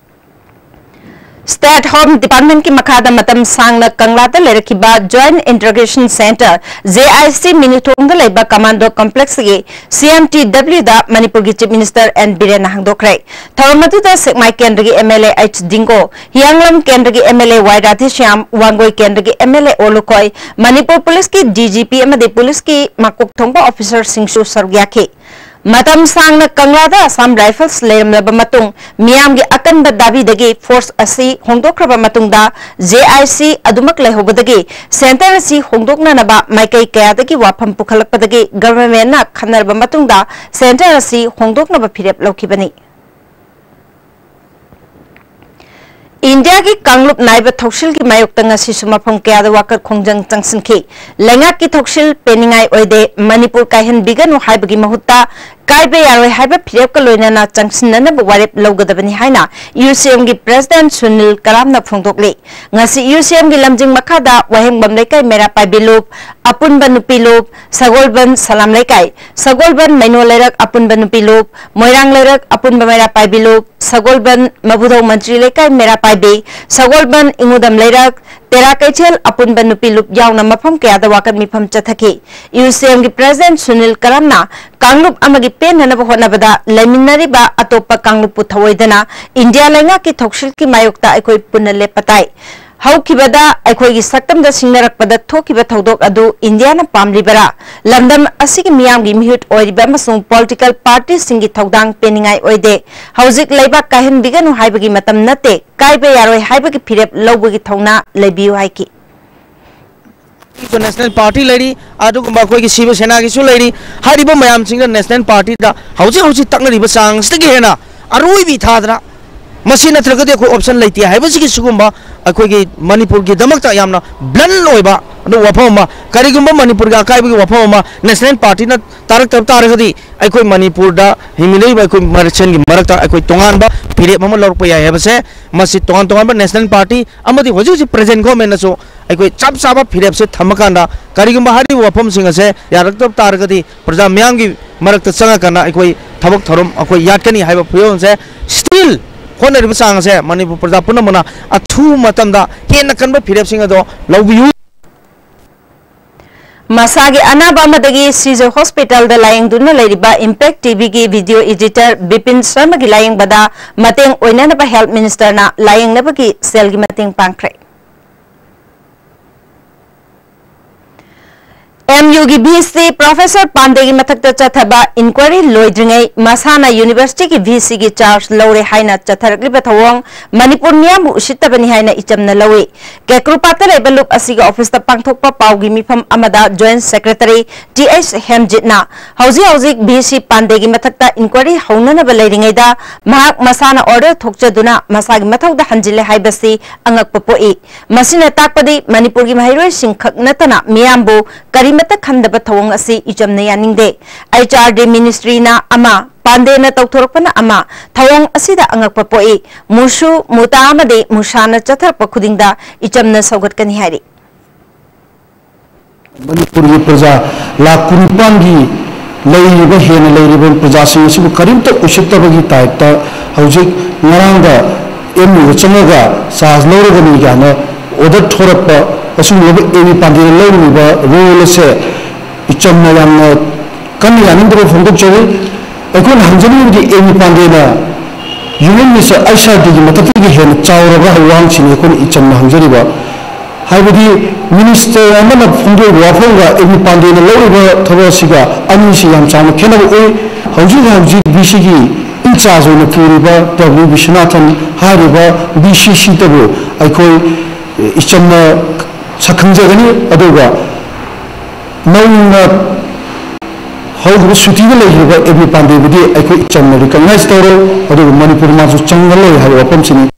State Home Departmentꯀꯤ ꯃꯈꯥꯗ ꯃꯇꯝ ꯁꯥꯡꯅ ꯀꯪꯂꯥꯗ ꯂꯩꯔꯛꯈꯤꯕ Joint Interrogation Centre, JIC ꯃꯤꯅꯨꯊꯣꯡꯗ ꯂꯩꯕ Commando Complexꯀꯤ CMTWꯗ ꯃꯅꯤꯄꯨꯔꯒꯤ Chief Minister N ꯕꯤꯔꯦꯟꯅ ꯍꯥꯡꯗꯣꯛꯈ꯭ꯔꯦ꯫ ꯊꯧꯔꯝ ꯑꯗꯨꯗ ꯁꯦꯛꯃꯥꯏ ꯀꯦꯟꯗ꯭ꯔꯒꯤ MLA H ꯗꯤꯡꯒꯣ, ꯍꯤꯌꯥꯡꯂꯝ ꯀꯦꯟꯗ꯭ꯔꯒꯤ MLA ꯋꯥꯏ ꯔꯥꯙꯦꯁ꯭ꯌꯥꯝ, ꯋꯥꯡꯒꯣꯏ ꯀꯦꯟꯗ꯭ꯔꯒꯤ MLA ꯑꯣ ꯂꯨꯈꯣꯏ, ꯃꯅꯤꯄꯨꯔ ꯄꯨꯂꯤꯁꯀꯤ DGP ꯑꯃꯗꯤ ꯄꯨꯂꯤꯁꯀꯤ ꯃꯀꯣꯛ ꯊꯣꯡꯕ officerꯁꯤꯡꯁꯨ ꯁꯔꯨꯛ ꯌꯥꯈꯤ꯫ ꯃꯇꯝ ꯁꯥꯡꯅ ꯀꯪꯂꯥꯗ Assam Rifles ꯂꯩꯔꯝꯂꯕ ꯃꯇꯨꯡ ꯃꯤꯌꯥꯝꯒꯤ ꯑꯀꯟꯕ ꯗꯥꯕꯤꯗꯒꯤ force ꯑꯁꯤ ꯍꯣꯡꯗꯣꯛꯈ꯭ꯔꯕ ꯃꯇꯨꯡꯗ JIC ꯑꯗꯨꯃꯛ ꯂꯩꯍꯧꯕꯗꯒꯤ centre ꯑꯁꯤ ꯍꯣꯡꯗꯣꯛꯅꯅꯕ ꯃꯥꯏꯀꯩ ꯀꯌꯥꯗꯒꯤ ꯋꯥꯐꯝ ꯄꯨꯈꯠꯂꯛꯄꯗꯒꯤ governmentꯅ ꯈꯟꯅꯔꯕ ꯃꯇꯨꯡꯗ centre ꯑꯁꯤ ꯍꯣꯡꯗꯣꯛꯅꯕ ꯐꯤꯔꯦꯞ ꯂꯧꯈꯤꯕꯅꯤ꯫ ꯏꯟꯗꯤꯌꯥꯒꯤ ꯀꯥꯡꯂꯨꯞ ꯅꯥꯏꯕ ꯊꯧꯁꯤꯜꯒꯤ ꯃꯥꯌꯣꯛꯇ ꯉꯁꯤꯁꯨ ꯃꯐꯝ ꯀꯌꯥꯗ ꯋꯥꯀꯠ ꯈꯣꯡꯖꯪ ꯆꯪꯁꯤꯟꯈꯤ꯫ ꯂꯩꯉꯥꯛꯀꯤ ꯊꯧꯁꯤꯜ ꯄꯦꯟꯅꯤꯡꯉꯥꯏ ꯑꯣꯏꯗꯦ, ꯃꯅꯤꯄꯨꯔ ꯀꯥꯏꯍꯟꯕꯤꯒꯅꯨ ꯍꯥꯏꯕꯒꯤ ꯃꯍꯨꯠꯇ ꯀꯥꯏꯕ ꯌꯥꯔꯣꯏ ꯍꯥꯏꯕ ꯐꯤꯔꯦꯞꯀ ꯂꯣꯏꯅꯅ ꯆꯪꯁꯤꯟꯅꯅꯕ ꯋꯥꯔꯦꯞ ꯂꯧꯒꯗꯕꯅꯤ ꯍꯥꯏꯅ UCMꯒꯤ President ꯁꯨꯅꯤꯜ ꯀꯔꯥꯝꯅ ꯐꯣꯡꯗꯣꯛꯂꯤ꯫ ꯉꯁꯤ UCMꯒꯤ ꯂꯝꯖꯤꯡ ꯃꯈꯥꯗ ꯋꯥꯍꯦꯡꯕꯝ ꯂꯩꯀꯥꯏ ꯃꯩꯔꯥ ꯄꯥꯏꯕꯤ ꯂꯨꯞ, ꯑꯄꯨꯟꯕ ꯅꯨꯄꯤ ꯂꯨꯞ, ꯁꯒꯣꯜꯕꯟ ꯁꯂꯥꯝ ꯂꯩꯀꯥꯏ, ꯁꯒꯣꯜꯕꯟ ꯃꯩꯅꯣ ꯂꯩꯔꯛ ꯑꯄꯨꯟꯕ ꯅꯨꯄꯤ ꯂꯨꯞ, ꯃꯣꯏꯔꯥꯡ ꯂꯩꯔꯛ ꯑꯄꯨꯟꯕ ꯃꯩꯔꯥ ꯄꯥꯏꯕꯤ ꯂꯨꯞ, ꯁꯒꯣꯜꯕꯟ ꯃꯕꯨꯙꯧ ꯃꯟꯇ꯭ꯔꯤ ꯂꯩꯀꯥꯏ ꯃꯩꯔꯥ ꯄꯥꯏꯕꯤ, ꯁꯒꯣꯜꯕꯟ ꯏꯉꯨꯗꯝ ꯂꯩꯔꯛ, ꯇꯦꯔꯥ ꯀꯩꯊꯦꯜ ꯑꯄꯨꯟꯕ ꯅꯨꯄꯤ ꯂꯨꯞ ꯌꯥꯎꯅ ꯃꯐꯝ ꯀꯌꯥꯗ ꯋꯥꯀꯠ ꯃꯤꯐꯝ ꯆꯠꯊꯈꯤ꯫ ꯌꯨ ꯁꯤ ꯑꯦꯝꯒꯤ ꯄ꯭ꯔꯦꯁꯤꯗꯦꯟꯠ ꯁꯨꯅꯤꯜ ꯀꯔꯝꯅ ꯀꯥꯡꯂꯨꯞ ꯑꯃꯒꯤ ꯄꯦꯟꯅꯅꯕ ꯍꯣꯠꯅꯕꯗ ꯂꯩꯃꯤꯟꯅꯔꯤꯕ ꯑꯇꯣꯞꯄ ꯀꯥꯡꯂꯨꯞꯄꯨ ꯊꯧꯑꯣꯏꯗꯅ ꯏꯟꯗꯤꯌꯥ ꯂꯩꯉꯥꯛꯀꯤ ꯊꯧꯁꯤꯜꯒꯤ ꯃꯥꯌꯣꯛꯇ ꯑꯩꯈꯣꯏ ꯄꯨꯟꯅ ꯂꯦꯞꯄ ꯇꯥꯏ꯫ ꯍꯧꯈꯤꯕꯗ ꯑꯩꯈꯣꯏꯒꯤ ꯁꯛꯇꯝꯗ ꯁꯤꯡꯅꯔꯛꯄꯗ ꯊꯣꯛꯈꯤꯕ ꯊꯧꯗꯣꯛ ꯑꯗꯨ ꯏꯟꯗꯤꯌꯥꯅ ꯄꯥꯝꯂꯤꯕꯔꯥ? ꯂꯝꯗꯝ ꯑꯁꯤꯒꯤ ꯃꯤꯌꯥꯝꯒꯤ ꯃꯤꯍꯨꯠ ꯑꯣꯏꯔꯤꯕ ꯑꯃꯁꯨꯡ ꯄꯣꯂꯤꯇꯤꯀꯦꯜ ꯄꯥꯔꯇꯤꯁꯤꯡꯒꯤ ꯊꯧꯗꯥꯡ ꯄꯦꯟꯅꯤꯡꯉꯥꯏ ꯑꯣꯏꯗꯦ꯫ ꯍꯧꯖꯤꯛ ꯂꯩꯕꯥꯛ ꯀꯥꯏꯍꯟꯕꯤꯒꯅꯨ ꯍꯥꯏꯕꯒꯤ ꯃꯇꯝ ꯅꯠꯇꯦ꯫ ꯀꯥꯏꯕ ꯌꯥꯔꯣꯏ ꯍꯥꯏꯕꯒꯤ ꯐꯤꯔꯦꯞ ꯂꯧꯕꯒꯤ ꯊꯧꯅꯥ ꯂꯩꯕꯤꯌꯨ ꯍꯥꯏꯈꯤ꯫ ꯅꯦꯁꯅꯦꯜ ꯄꯥꯔꯇꯤ ꯂꯩꯔꯤ, ꯑꯗꯨꯒꯨꯝꯕ ꯑꯩꯈꯣꯏꯒꯤ ꯁꯤꯕ ꯁꯦꯅꯥꯒꯤꯁꯨ ꯂꯩꯔꯤ꯫ ꯍꯥꯏꯔꯤꯕ ꯃꯌꯥꯝꯁꯤꯡꯅ ꯅꯦꯁꯅꯦꯜ ꯄꯥꯔꯇꯤꯗ ꯍꯧꯖꯤꯛ ꯍꯧꯖꯤꯛ ꯇꯛꯅꯔꯤꯕ ꯆꯥꯡꯁꯤꯗꯒꯤ ꯍꯦꯟꯅ ꯑꯔꯣꯏꯕꯤ ꯊꯥꯗꯅ, ꯃꯁꯤ ꯅꯠꯇ꯭ꯔꯒꯗꯤ ꯑꯩꯈꯣꯏ ꯑꯣꯞꯁꯟ ꯂꯩꯇꯦ ꯍꯥꯏꯕꯁꯤꯒꯤ ꯁꯤꯒꯨꯝꯕ ꯑꯩꯈꯣꯏꯒꯤ ꯃꯅꯤꯄꯨꯔꯒꯤꯗꯃꯛꯇ ꯌꯥꯝꯅ ꯕ꯭ꯂꯟ ꯑꯣꯏꯕ ꯑꯗꯨ ꯋꯥꯐꯝ ꯑꯃ, ꯀꯔꯤꯒꯨꯝꯕ ꯃꯅꯤꯄꯨꯔꯒꯤ ꯑꯀꯥꯏꯕꯒꯤ ꯋꯥꯐꯝ ꯑꯃ ꯅꯦꯁꯅꯦꯜ ꯄꯥꯔꯇꯤꯅ ꯇꯥꯔꯛꯇꯕ ꯇꯥꯔꯒꯗꯤ ꯑꯩꯈꯣꯏ ꯃꯅꯤꯄꯨꯔꯗ ꯍꯤꯡꯃꯤꯟꯅꯔꯤꯕ ꯑꯩꯈꯣꯏ ꯃꯁꯦꯟꯒꯤ ꯃꯔꯛꯇ ꯑꯩꯈꯣꯏ ꯇꯣꯉꯥꯟꯕ ꯐꯤꯔꯦꯞ ꯑꯃ ꯂꯧꯔꯛꯄ ꯌꯥꯏ ꯍꯥꯏꯕꯁꯦ, ꯃꯁꯤ ꯇꯣꯉꯥꯟ ꯇꯣꯉꯥꯟꯕ ꯅꯦꯁꯅꯦꯜ ꯄꯥꯔꯇꯤ ꯑꯃꯗꯤ ꯍꯧꯖꯤꯛ ꯍꯧꯖꯤꯛ ꯄ꯭ꯔꯦꯖꯦꯟ ꯒꯣꯔꯃꯦꯟꯅꯁꯨ ꯑꯩꯈꯣꯏ ꯆꯞ ꯆꯥꯕ ꯐꯤꯔꯦꯞꯁꯦ ꯊꯝꯃꯀꯥꯟꯗ ꯀꯔꯤꯒꯨꯝꯕ ꯍꯥꯏꯔꯤꯕ ꯋꯥꯐꯝꯁꯤꯡ ꯑꯁꯦ ꯌꯥꯔꯛꯇꯕ ꯇꯥꯔꯒꯗꯤ ꯄ꯭ꯔꯖꯥ ꯃꯤꯌꯥꯝꯒꯤ ꯃꯔꯛꯇ ꯆꯪꯉꯀꯥꯟꯗ ꯑꯩꯈꯣꯏ ꯊꯕꯛ ꯊꯧꯔꯝ ꯑꯩꯈꯣꯏ ꯌꯥꯠꯀꯅꯤ ꯍꯥꯏꯕ ꯐꯤꯕꯝꯁꯦ ꯁ꯭ꯇꯤꯜ ꯍꯣꯠꯅꯔꯤꯕ ꯆꯥꯡ ꯑꯁꯦ ꯃꯅꯤꯄꯨꯔ ꯄ꯭ꯔꯖꯥ ꯄꯨꯝꯅꯃꯛꯅ ꯑꯊꯨꯕ ꯃꯇꯝꯗ ꯍꯦꯟꯅ ꯀꯟꯕ ꯐꯤꯔꯦꯞꯁꯤꯡ ꯑꯗꯣ ꯂꯧꯕꯤꯌꯨ꯫ ꯃꯁꯥꯒꯤ ꯑꯅꯥꯕ ꯑꯃꯗꯒꯤ ꯁꯤꯖ ꯍꯣꯁꯄꯤꯇꯥꯜꯗ ꯂꯥꯌꯦꯡꯗꯨꯅ ꯂꯩꯔꯤꯕ ꯏꯝꯄꯦꯛ ꯇꯤꯚꯤꯒꯤ ꯚꯤꯗꯤꯑꯣ ꯏꯗꯤꯇꯔ ꯕꯤꯄꯤꯟ ꯁꯔꯃꯒꯤ ꯂꯥꯌꯦꯡꯕꯗ ꯃꯇꯦꯡ ꯑꯣꯏꯅꯅꯕ ꯍꯦꯜꯊ ꯃꯤꯅꯤꯁꯇꯔꯅ ꯂꯥꯌꯦꯡꯅꯕꯒꯤ ꯁꯦꯜꯒꯤ ꯃꯇꯦꯡ ꯄꯥꯡꯈ꯭ꯔꯦ꯫ ꯑꯦꯝ ꯌꯨꯒꯤ ꯚꯤ ꯁꯤ ꯄ꯭ꯔꯣꯐꯦꯁꯔ ꯄꯥꯟꯗꯦꯒꯤ ꯃꯊꯛꯇ ꯆꯠꯊꯕ ꯏꯟꯀ꯭ꯋꯥꯏꯔꯤ ꯂꯣꯏꯗ꯭ꯔꯤꯉꯩ ꯃꯁꯥꯅ ꯌꯨꯅꯤꯚꯔꯁꯤꯇꯤꯒꯤ ꯚꯤ ꯁꯤꯒꯤ ꯆꯥꯔꯖ ꯂꯧꯔꯦ ꯍꯥꯏꯅ ꯆꯠꯊꯔꯛꯂꯤꯕ ꯊꯧꯑꯣꯡ ꯃꯅꯤꯄꯨꯔ ꯃꯤꯌꯥꯝꯕꯨ ꯎꯁꯤꯠꯇꯕꯅꯤ ꯍꯥꯏꯅ ꯏꯆꯝꯅ ꯂꯧꯏ꯫ ꯀꯦꯀ꯭ꯔꯨꯄꯥꯠꯇ ꯂꯩꯕ ꯂꯨꯞ ꯑꯁꯤꯒꯤ ꯑꯣꯐꯤꯁꯇ ꯄꯥꯡꯊꯣꯛꯄ ꯄꯥꯎꯒꯤ ꯃꯤꯐꯝ ꯑꯃꯗ ꯖꯣꯏꯟꯠ ꯁꯦꯀ꯭ꯔꯦꯇꯔꯤ ꯇꯤ ꯑꯩꯆ ꯍꯦꯝꯖꯤꯠꯅ ꯍꯧꯖꯤꯛ ꯍꯧꯖꯤꯛ ꯚꯤ ꯁꯤ ꯄꯥꯟꯗꯦꯒꯤ ꯃꯊꯛꯇ ꯏꯟꯀ꯭ꯋꯥꯏꯔꯤ ꯍꯧꯅꯅꯕ ꯂꯩꯔꯤꯉꯩꯗ ꯃꯍꯥꯛ ꯃꯁꯥꯅ ꯑꯣꯔꯗꯔ ꯊꯣꯛꯆꯗꯨꯅ ꯃꯁꯥꯒꯤ ꯃꯊꯧꯗ ꯍꯟꯖꯤꯜꯂꯦ ꯍꯥꯏꯕꯁꯤ ꯑꯉꯛꯄ ꯄꯣꯛꯏ꯫ ꯃꯁꯤꯅ ꯇꯥꯛꯄꯗꯤ ꯃꯅꯤꯄꯨꯔꯒꯤ ꯃꯍꯩꯔꯣꯏꯁꯤꯡ ꯈꯛ ꯅꯠꯇꯅ ꯃꯤꯌꯥꯝꯕꯨ ꯀꯔꯤꯃꯠꯇ ꯈꯟꯗꯕ ꯊꯧꯑꯣꯡ ꯑꯁꯤ ꯏꯆꯝꯅ ꯌꯥꯅꯤꯡꯗꯦ꯫ ꯑꯩꯆ ꯑꯥꯔ ꯗꯤ ꯃꯤꯅꯤꯁꯇ꯭ꯔꯤꯅ ꯑꯃ, ꯄꯥꯟꯗꯦꯅ ꯇꯧꯊꯣꯔꯛꯄꯅ ꯑꯃ, ꯊꯧꯑꯣꯡ ꯑꯁꯤꯗ ꯑꯉꯛꯄ ꯄꯣꯛꯏ꯫ ꯃꯨꯁꯨ, ꯃꯨꯇꯥ ꯑꯃꯗꯤ ꯃꯨꯁꯥꯅ ꯆꯠꯊꯔꯛꯄ ꯈꯨꯗꯤꯡꯗ ꯏꯆꯝꯅ ꯁꯧꯒꯠꯀꯅꯤ ꯍꯥꯏꯔꯤ꯫ ꯃꯅꯤꯄꯨꯔꯒꯤ ꯄ꯭ꯔꯖꯥ ꯂꯥꯈ ꯀꯨꯟꯅꯤꯄꯥꯟꯒꯤ ꯂꯩꯔꯤꯕ, ꯍꯦꯟꯅ ꯂꯩꯔꯤꯕ ꯄ꯭ꯔꯖꯥꯁꯤꯡ ꯑꯁꯤꯕꯨ ꯀꯔꯤꯝꯇ ꯎꯁꯤꯠꯇꯕꯒꯤ ꯇꯥꯏꯞꯇ ꯍꯧꯖꯤꯛ ꯉꯔꯥꯡꯗ ꯑꯦꯝ ꯌꯨꯗ ꯆꯪꯉꯒ ꯆꯥꯔꯖ ꯂꯧꯔꯒꯅꯤ ꯀꯥꯏꯅ ꯑꯣꯔꯗꯔ ꯊꯣꯔꯛꯄ ꯑꯁꯤꯒꯨꯝꯂꯕ ꯑꯦ ꯕꯤ ꯄꯥꯟꯗꯦꯅ ꯂꯧꯔꯤꯕ ꯔꯣꯜ ꯑꯁꯦ ꯏꯆꯝꯅ ꯌꯥꯝꯅ ꯀꯟꯅ ꯌꯥꯅꯤꯡꯗꯕ ꯐꯣꯡꯗꯣꯛꯆꯔꯤ꯫ ꯑꯩꯈꯣꯏꯅ ꯍꯪꯖꯅꯤꯡꯕꯗꯤ ꯑꯦ ꯕꯤ ꯄꯥꯟꯗꯦꯅ ꯌꯨꯅꯤꯌꯟ ꯃꯤꯅꯤꯁꯇꯔ ꯑꯩꯆ ꯑꯥꯔ ꯗꯤꯒꯤ ꯃꯊꯛꯇꯒꯤ ꯍꯦꯟꯅ ꯆꯥꯎꯔꯕ꯭ꯔꯥ ꯍꯥꯏꯕ ꯋꯥꯍꯪꯁꯤꯅꯤ ꯑꯩꯈꯣꯏꯅ ꯏꯆꯝꯅ ꯍꯪꯖꯔꯤꯕ꯫ ꯍꯥꯏꯕꯗꯤ ꯃꯤꯅꯤꯁꯇꯔ ꯑꯃꯅ ꯐꯣꯡꯗꯣꯛꯏꯕ ꯋꯥꯐꯝꯒ ꯑꯦ ꯕꯤ ꯄꯥꯟꯗꯦꯅ ꯂꯧꯔꯤꯕ ꯊꯕꯛ ꯑꯁꯤꯒ ꯑꯅꯤꯁꯤ ꯌꯥꯝ ꯆꯥꯎꯅ ꯈꯦꯠꯅꯕ ꯎꯏ꯫ ꯍꯧꯖꯤꯛ ꯍꯧꯖꯤꯛ ꯕꯤ ꯁꯤꯒꯤ ꯏꯟꯆꯥꯔꯖ ꯑꯣꯏꯅ ꯄꯨꯔꯤꯕ ꯗꯕ꯭ꯂꯤꯎ ꯕꯤꯁ꯭ꯋꯅꯥꯊꯟ ꯍꯥꯏꯔꯤꯕ ꯕꯤ ꯁꯤ ꯁꯤꯗꯕꯨ ꯑꯩꯈꯣꯏ ꯏꯆꯝꯅ ꯁꯛꯈꯪꯖꯒꯅꯤ꯫ ꯑꯗꯨꯒ ꯅꯧꯅ ꯍꯧꯈꯤꯕ ꯁꯨꯇꯤꯗ ꯂꯩꯈꯤꯕ ꯑꯦ ꯕꯤ ꯄꯥꯟꯗꯦꯕꯨꯗꯤ ꯑꯩꯈꯣꯏ ꯏꯆꯝꯅ ꯔꯤꯀꯛꯅꯥꯏꯖ ꯇꯧꯔꯦ꯫ ꯑꯗꯨꯒ ꯃꯅꯤꯄꯨꯔ ꯃꯥꯁꯨ ꯆꯪꯍꯜꯂꯣꯏ ꯍꯥꯏꯕ ꯋꯥꯐꯝꯁꯤꯅꯤ꯫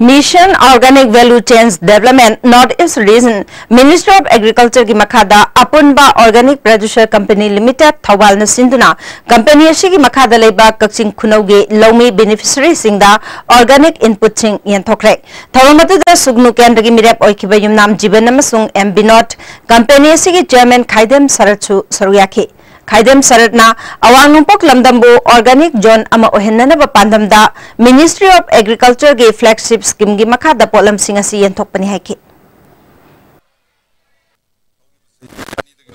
Mission Organic Value Chains Development North East Region, Ministry of Agriculture ꯒꯤ ꯃꯈꯥꯗ ꯑꯄꯨꯟꯕ Organic Producer Company Limited ꯊꯧꯕꯥꯜꯅ ꯁꯤꯟꯗꯨꯅ ꯀꯝꯄꯅꯤ ꯑꯁꯤꯒꯤ ꯃꯈꯥꯗ ꯂꯩꯕ ꯀꯛꯆꯤꯡ ꯈꯨꯅꯧꯒꯤ ꯂꯧꯃꯤ ꯕꯦꯅꯤꯐꯤꯁꯔꯤꯁꯤꯡꯗ ꯑꯣꯔꯒꯥꯅꯤꯛ ꯏꯟꯄꯨꯠꯁꯤꯡ ꯌꯦꯟꯊꯣꯛꯈ꯭ꯔꯦ꯫ ꯊꯧꯔꯝ ꯑꯗꯨꯗ ꯁꯨꯒꯅꯨ ꯀꯦꯟꯗ꯭ꯔꯒꯤ ꯃꯤꯔꯦꯞ ꯑꯣꯏꯈꯤꯕ ꯌꯨꯝꯅꯥꯝ ꯖꯤꯕꯟ ꯑꯃꯁꯨꯡ ꯑꯦꯝ ꯕꯤꯅꯣꯗ, ꯀꯝꯄꯦꯅꯤ ꯑꯁꯤꯒꯤ ꯆꯤꯌꯔꯃꯦꯟ ꯈꯥꯏꯗꯦꯝ ꯁꯔꯠꯁꯨ ꯁꯔꯨꯛ ꯌꯥꯈꯤ꯫ ꯈꯥꯏꯗꯦꯝ ꯁꯔꯠꯅ ꯑꯋꯥꯡ ꯅꯣꯡꯄꯣꯛ ꯂꯝꯗꯝꯕꯨ ꯑꯣꯔꯒꯥꯅꯤꯛ ꯖꯣꯟ ꯑꯃ ꯑꯣꯏꯍꯟꯅꯅꯕ ꯄꯥꯟꯗꯝꯗ Ministry of Agriculture ꯒꯤ flagship scheme ꯒꯤ ꯃꯈꯥꯗ ꯄꯣꯠꯂꯝꯁꯤꯡ ꯑꯁꯤ ꯌꯦꯟꯊꯣꯛꯄꯅꯤ ꯍꯥꯏꯈꯤ꯫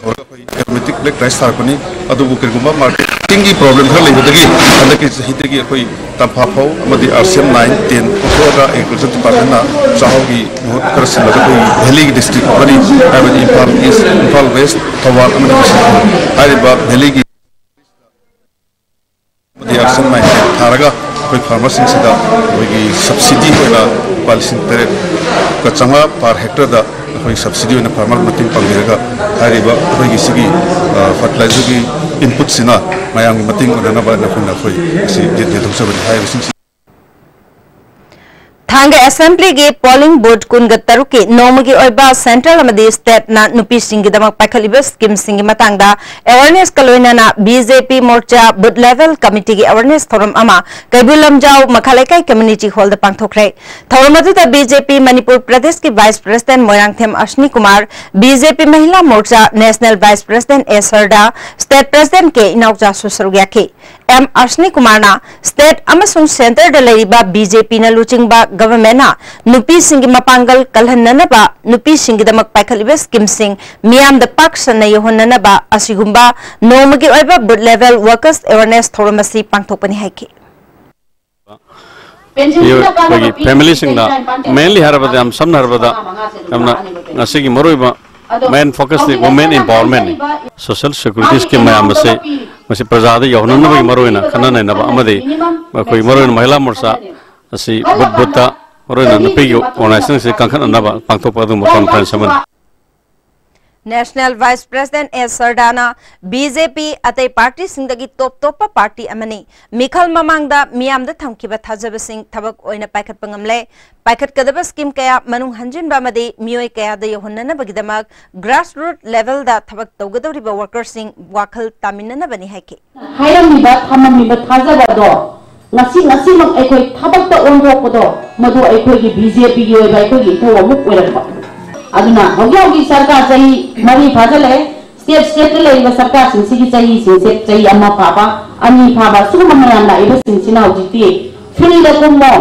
ꯑꯦꯔꯣꯃꯦꯇꯤꯛ ꯕ꯭ꯂꯦꯛ ꯔꯥꯏꯁ ꯊꯥꯔꯛꯄꯅꯤ꯫ ꯑꯗꯨꯕꯨ ꯀꯔꯤꯒꯨꯝꯕ ꯃꯥꯔꯀꯦꯇꯤꯡꯒꯤ ꯄ꯭ꯔꯣꯕ꯭ꯂꯦꯝ ꯈꯔ ꯂꯩꯕꯗꯒꯤ ꯍꯟꯗꯛꯀꯤ ꯆꯍꯤꯗꯒꯤ ꯑꯩꯈꯣꯏ ꯇꯝꯐꯥ ꯐꯧ ꯑꯃꯗꯤ R C M nine ten ꯑꯣꯟꯊꯣꯛꯑꯒ ꯑꯦꯒ꯭ꯔꯤꯀꯜꯆꯔ ꯗꯤꯄꯥꯔꯠꯃꯦꯟꯅ ꯆꯥꯛꯍꯥꯎꯒꯤ ꯃꯍꯨꯠ ꯈꯔ ꯁꯤꯜꯂꯒ ꯑꯩꯈꯣꯏ ꯚꯦꯂꯤꯒꯤ ꯗꯤꯁꯇ꯭ꯔꯤꯛ ꯃꯔꯤ ꯍꯥꯏꯕꯗꯤ ꯏꯝꯐꯥꯜ ꯏꯁ, ꯏꯝꯐꯥꯜ ꯋꯦꯁ, ꯊꯧꯕꯥꯜ ꯑꯃꯗꯤ ꯕꯤꯁꯅꯨꯄꯨꯔ ꯍꯥꯏꯔꯤꯕ ꯚꯦꯂꯤꯒꯤ ꯑꯃꯗꯤ R C M nine ten ꯊꯥꯔꯒ ꯑꯩꯈꯣꯏ ꯐꯥꯔꯃꯔꯁꯤꯡꯁꯤꯗ ꯑꯩꯈꯣꯏꯒꯤ ꯁꯕꯁꯤꯗꯤ ꯑꯣꯏꯅ ꯂꯨꯄꯥ ꯂꯤꯁꯤꯡ ꯇꯔꯦꯠꯀ ꯆꯥꯝꯃꯉꯥ ꯄꯥꯔ ꯍꯦꯛꯇꯔꯗ ꯑꯩꯈꯣꯏ ꯁꯕꯁꯤꯗꯤ ꯑꯣꯏꯅ ꯐꯥꯔꯃꯔ ꯃꯇꯦꯡ ꯄꯥꯡꯕꯤꯔꯒ ꯍꯥꯏꯔꯤꯕ ꯑꯩꯈꯣꯏꯒꯤ ꯁꯤꯒꯤ ꯐꯔꯇꯤꯂꯥꯏꯖꯔꯒꯤ ꯏꯟꯄꯨꯠꯁꯤꯅ ꯃꯌꯥꯝꯒꯤ ꯃꯇꯦꯡ ꯑꯣꯏꯅꯅꯕ ꯑꯩꯈꯣꯏꯅ ꯑꯩꯈꯣꯏ ꯑꯁꯤ ꯌꯦꯟꯊꯣꯛꯆꯕꯅꯤ ꯍꯥꯏꯔꯤꯕꯁꯤꯡꯁꯤ꯫ ꯊꯥꯡꯒ ꯑꯦꯁꯦꯝꯕ꯭ꯂꯤꯒꯤ ꯄꯣꯂꯤꯡ ꯕꯨꯊ ꯀꯨꯟꯒ ꯇꯔꯨꯛꯀꯤ ꯅꯣꯡꯃꯒꯤ ꯑꯣꯏꯕ central ꯑꯃꯗꯤ stateꯅ ꯅꯨꯄꯤꯁꯤꯡꯒꯤꯗꯃꯛ ꯄꯥꯏꯈꯠꯂꯤꯕ schemeꯁꯤꯡꯒꯤ ꯃꯇꯥꯡꯗ awarenessꯀ ꯂꯣꯏꯅꯅ BJP Morcha Booth Level Committeeꯒꯤ awareness ꯊꯧꯔꯝ ꯑꯃ ꯀꯩꯕꯨꯜ ꯂꯝꯖꯥꯎ ꯃꯈꯥ ꯂꯩꯀꯥꯏ community hallꯗ ꯄꯥꯡꯊꯣꯛꯈ꯭ꯔꯦ꯫ ꯊꯧꯔꯝ ꯑꯗꯨꯗ BJP ꯃꯅꯤꯄꯨꯔ ꯄ꯭ꯔꯗꯦꯁꯀꯤ vice president Moirangthem ꯑꯁꯅꯤ Kumar, BJP ꯃꯍꯤꯂꯥ ꯃꯣꯔꯆꯥ national vice president ꯑꯦ ꯁꯔꯗꯥ, state president ꯀꯦ ꯏꯅꯥꯎꯆꯥꯁꯨ ꯁꯔꯨꯛ ꯌꯥꯈꯤ꯫ ꯑꯦꯝ ꯑꯁꯅꯤ ꯀꯨꯃꯥꯔꯅ state ꯑꯃꯁꯨꯡ centreꯗ ꯂꯩꯔꯤꯕ BJPꯅ ꯂꯨꯆꯤꯡꯕ governmentꯅ ꯅꯨꯄꯤꯁꯤꯡꯒꯤ ꯃꯄꯥꯡꯒꯜ ꯀꯜꯍꯟꯅꯅꯕ, ꯅꯨꯄꯤꯁꯤꯡꯒꯤꯗꯃꯛ ꯄꯥꯏꯈꯠꯂꯤꯕ schemeꯁꯤꯡ ꯃꯤꯌꯥꯝꯗ ꯄꯥꯛ ꯁꯟꯅ ꯌꯧꯍꯟꯅꯅꯕ ꯑꯁꯤꯒꯨꯝꯕ ꯅꯣꯡꯃꯒꯤ ꯑꯣꯏꯕ booth level workers awareness ꯊꯧꯔꯝ ꯑꯁꯤ ꯄꯥꯡꯊꯣꯛꯄꯅꯤ ꯍꯥꯏꯈꯤ꯫ ꯑꯩꯈꯣꯏꯒꯤ familyꯁꯤꯡꯗ, mainly ꯍꯥꯏꯔꯕꯗ, ꯌꯥꯝ ꯁꯝꯅ ꯍꯥꯏꯔꯕꯗ, ꯌꯥꯝꯅ ꯉꯁꯤꯒꯤ ꯃꯔꯨꯑꯣꯏꯕ main focusꯇꯤ women empowermentꯅꯤ꯫ Social security scheme ꯃꯌꯥꯝ ꯑꯁꯤ ꯃꯁꯤ ꯄ꯭ꯔꯖꯥꯗ ꯌꯧꯍꯟꯅꯕꯒꯤ ꯃꯔꯨꯑꯣꯏꯅ ꯈꯟꯅ ꯅꯩꯅꯕ ꯑꯃꯗꯤ ꯑꯩꯈꯣꯏ ꯃꯔꯨꯑꯣꯏꯅ ꯃꯍꯤꯂꯥ ꯃꯣꯔꯆꯥ ꯑꯁꯤ booth boothꯇ ꯃꯔꯨꯑꯣꯏꯅ ꯅꯨꯄꯤꯒꯤ organization ꯑꯁꯤ ꯀꯟꯈꯠꯅꯅꯕ ꯄꯥꯡꯊꯣꯛꯄ ꯑꯗꯨꯒꯨꯝꯕ conference ꯑꯃꯅꯤ꯫ National vice president ꯑꯦ ꯁꯔꯗꯥꯅ BJP ꯑꯇꯩ partyꯁꯤꯡꯗꯒꯤ top ꯇꯣꯞꯄ party ꯑꯃꯅꯤ, ꯃꯤꯈꯜ ꯃꯃꯥꯡꯗ ꯃꯤꯌꯥꯝꯗ ꯊꯝꯈꯤꯕ ꯊꯥꯖꯕꯁꯤꯡ ꯊꯕꯛ ꯑꯣꯏꯅ ꯄꯥꯏꯈꯠꯄ ꯉꯝꯂꯦ꯫ ꯄꯥꯏꯈꯠꯀꯗꯕ scheme ꯀꯌꯥ ꯃꯅꯨꯡ ꯍꯟꯖꯤꯟꯕ ꯑꯃꯗꯤ ꯃꯤꯑꯣꯏ ꯀꯌꯥꯗ ꯌꯧꯍꯟꯅꯅꯕꯒꯤꯗꯃꯛ grassroot levelꯗ ꯊꯕꯛ ꯇꯧꯒꯗꯧꯔꯤꯕ workerꯁꯤꯡ ꯋꯥꯈꯜ ꯇꯥꯃꯤꯟꯅꯅꯕꯅꯤ ꯍꯥꯏꯈꯤ꯫ ꯍꯥꯏꯔꯝꯃꯤꯕ, ꯊꯝꯃꯝꯃꯤꯕ ꯊꯥꯖꯕ ꯑꯗꯣ ꯉꯁꯤ, ꯉꯁꯤꯃꯛ ꯑꯩꯈꯣꯏ ꯊꯕꯛꯇ ꯑꯣꯟꯊꯣꯛꯄꯗꯣ, ꯃꯗꯨ ꯑꯩꯈꯣꯏꯒꯤ BJPꯒꯤ ꯑꯣꯏꯕ ꯑꯩꯈꯣꯏꯒꯤ ꯏꯊꯧ ꯑꯃ ꯑꯣꯏꯔꯛꯄ꯫ ꯑꯗꯨꯅ ꯍꯧꯖꯤꯛ ꯍꯧꯖꯤꯛ ꯁꯔꯀꯥꯔ ꯆꯍꯤ ꯃꯔꯤ ꯐꯥꯖꯤꯜꯂꯛꯑꯦ꯫ State stateꯇ ꯂꯩꯔꯤꯕ ꯁꯔꯀꯥꯔꯁꯤꯡꯁꯤꯒꯤ ꯆꯍꯤꯁꯤꯡꯁꯦ, ꯆꯍꯤ ꯑꯃ ꯐꯥꯕ, ꯑꯅꯤ ꯐꯥꯕ, ꯁꯤꯒꯨꯝꯕ ꯃꯌꯥꯝ ꯂꯥꯛꯏꯕꯁꯤꯡꯁꯤꯅ ꯍꯧꯖꯤꯛꯇꯤ free the ꯀꯨꯝꯃꯣ,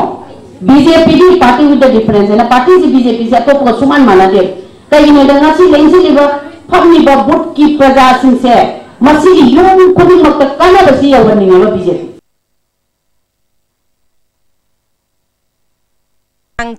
BJPꯗꯤ party with the difference ꯍꯥꯏꯅ partyꯁꯤ BJPꯁꯤ ꯑꯇꯣꯞꯄꯒ ꯁꯨꯃꯥꯟ ꯃꯥꯟꯅꯗꯦ꯫ ꯀꯩꯒꯤꯅꯣꯗ ꯉꯁꯤ ꯂꯦꯡꯁꯤꯜꯂꯤꯕ, ꯐꯝꯃꯤꯕ boothꯀꯤ ꯄ꯭ꯔꯖꯥꯁꯤꯡꯁꯦ ꯃꯁꯤꯒꯤ ꯌꯨꯝ ꯈꯨꯗꯤꯡꯃꯛꯇ ꯀꯥꯟꯅꯕꯁꯤ ꯌꯧꯍꯟꯅꯤꯡꯉꯦꯕ BJP꯫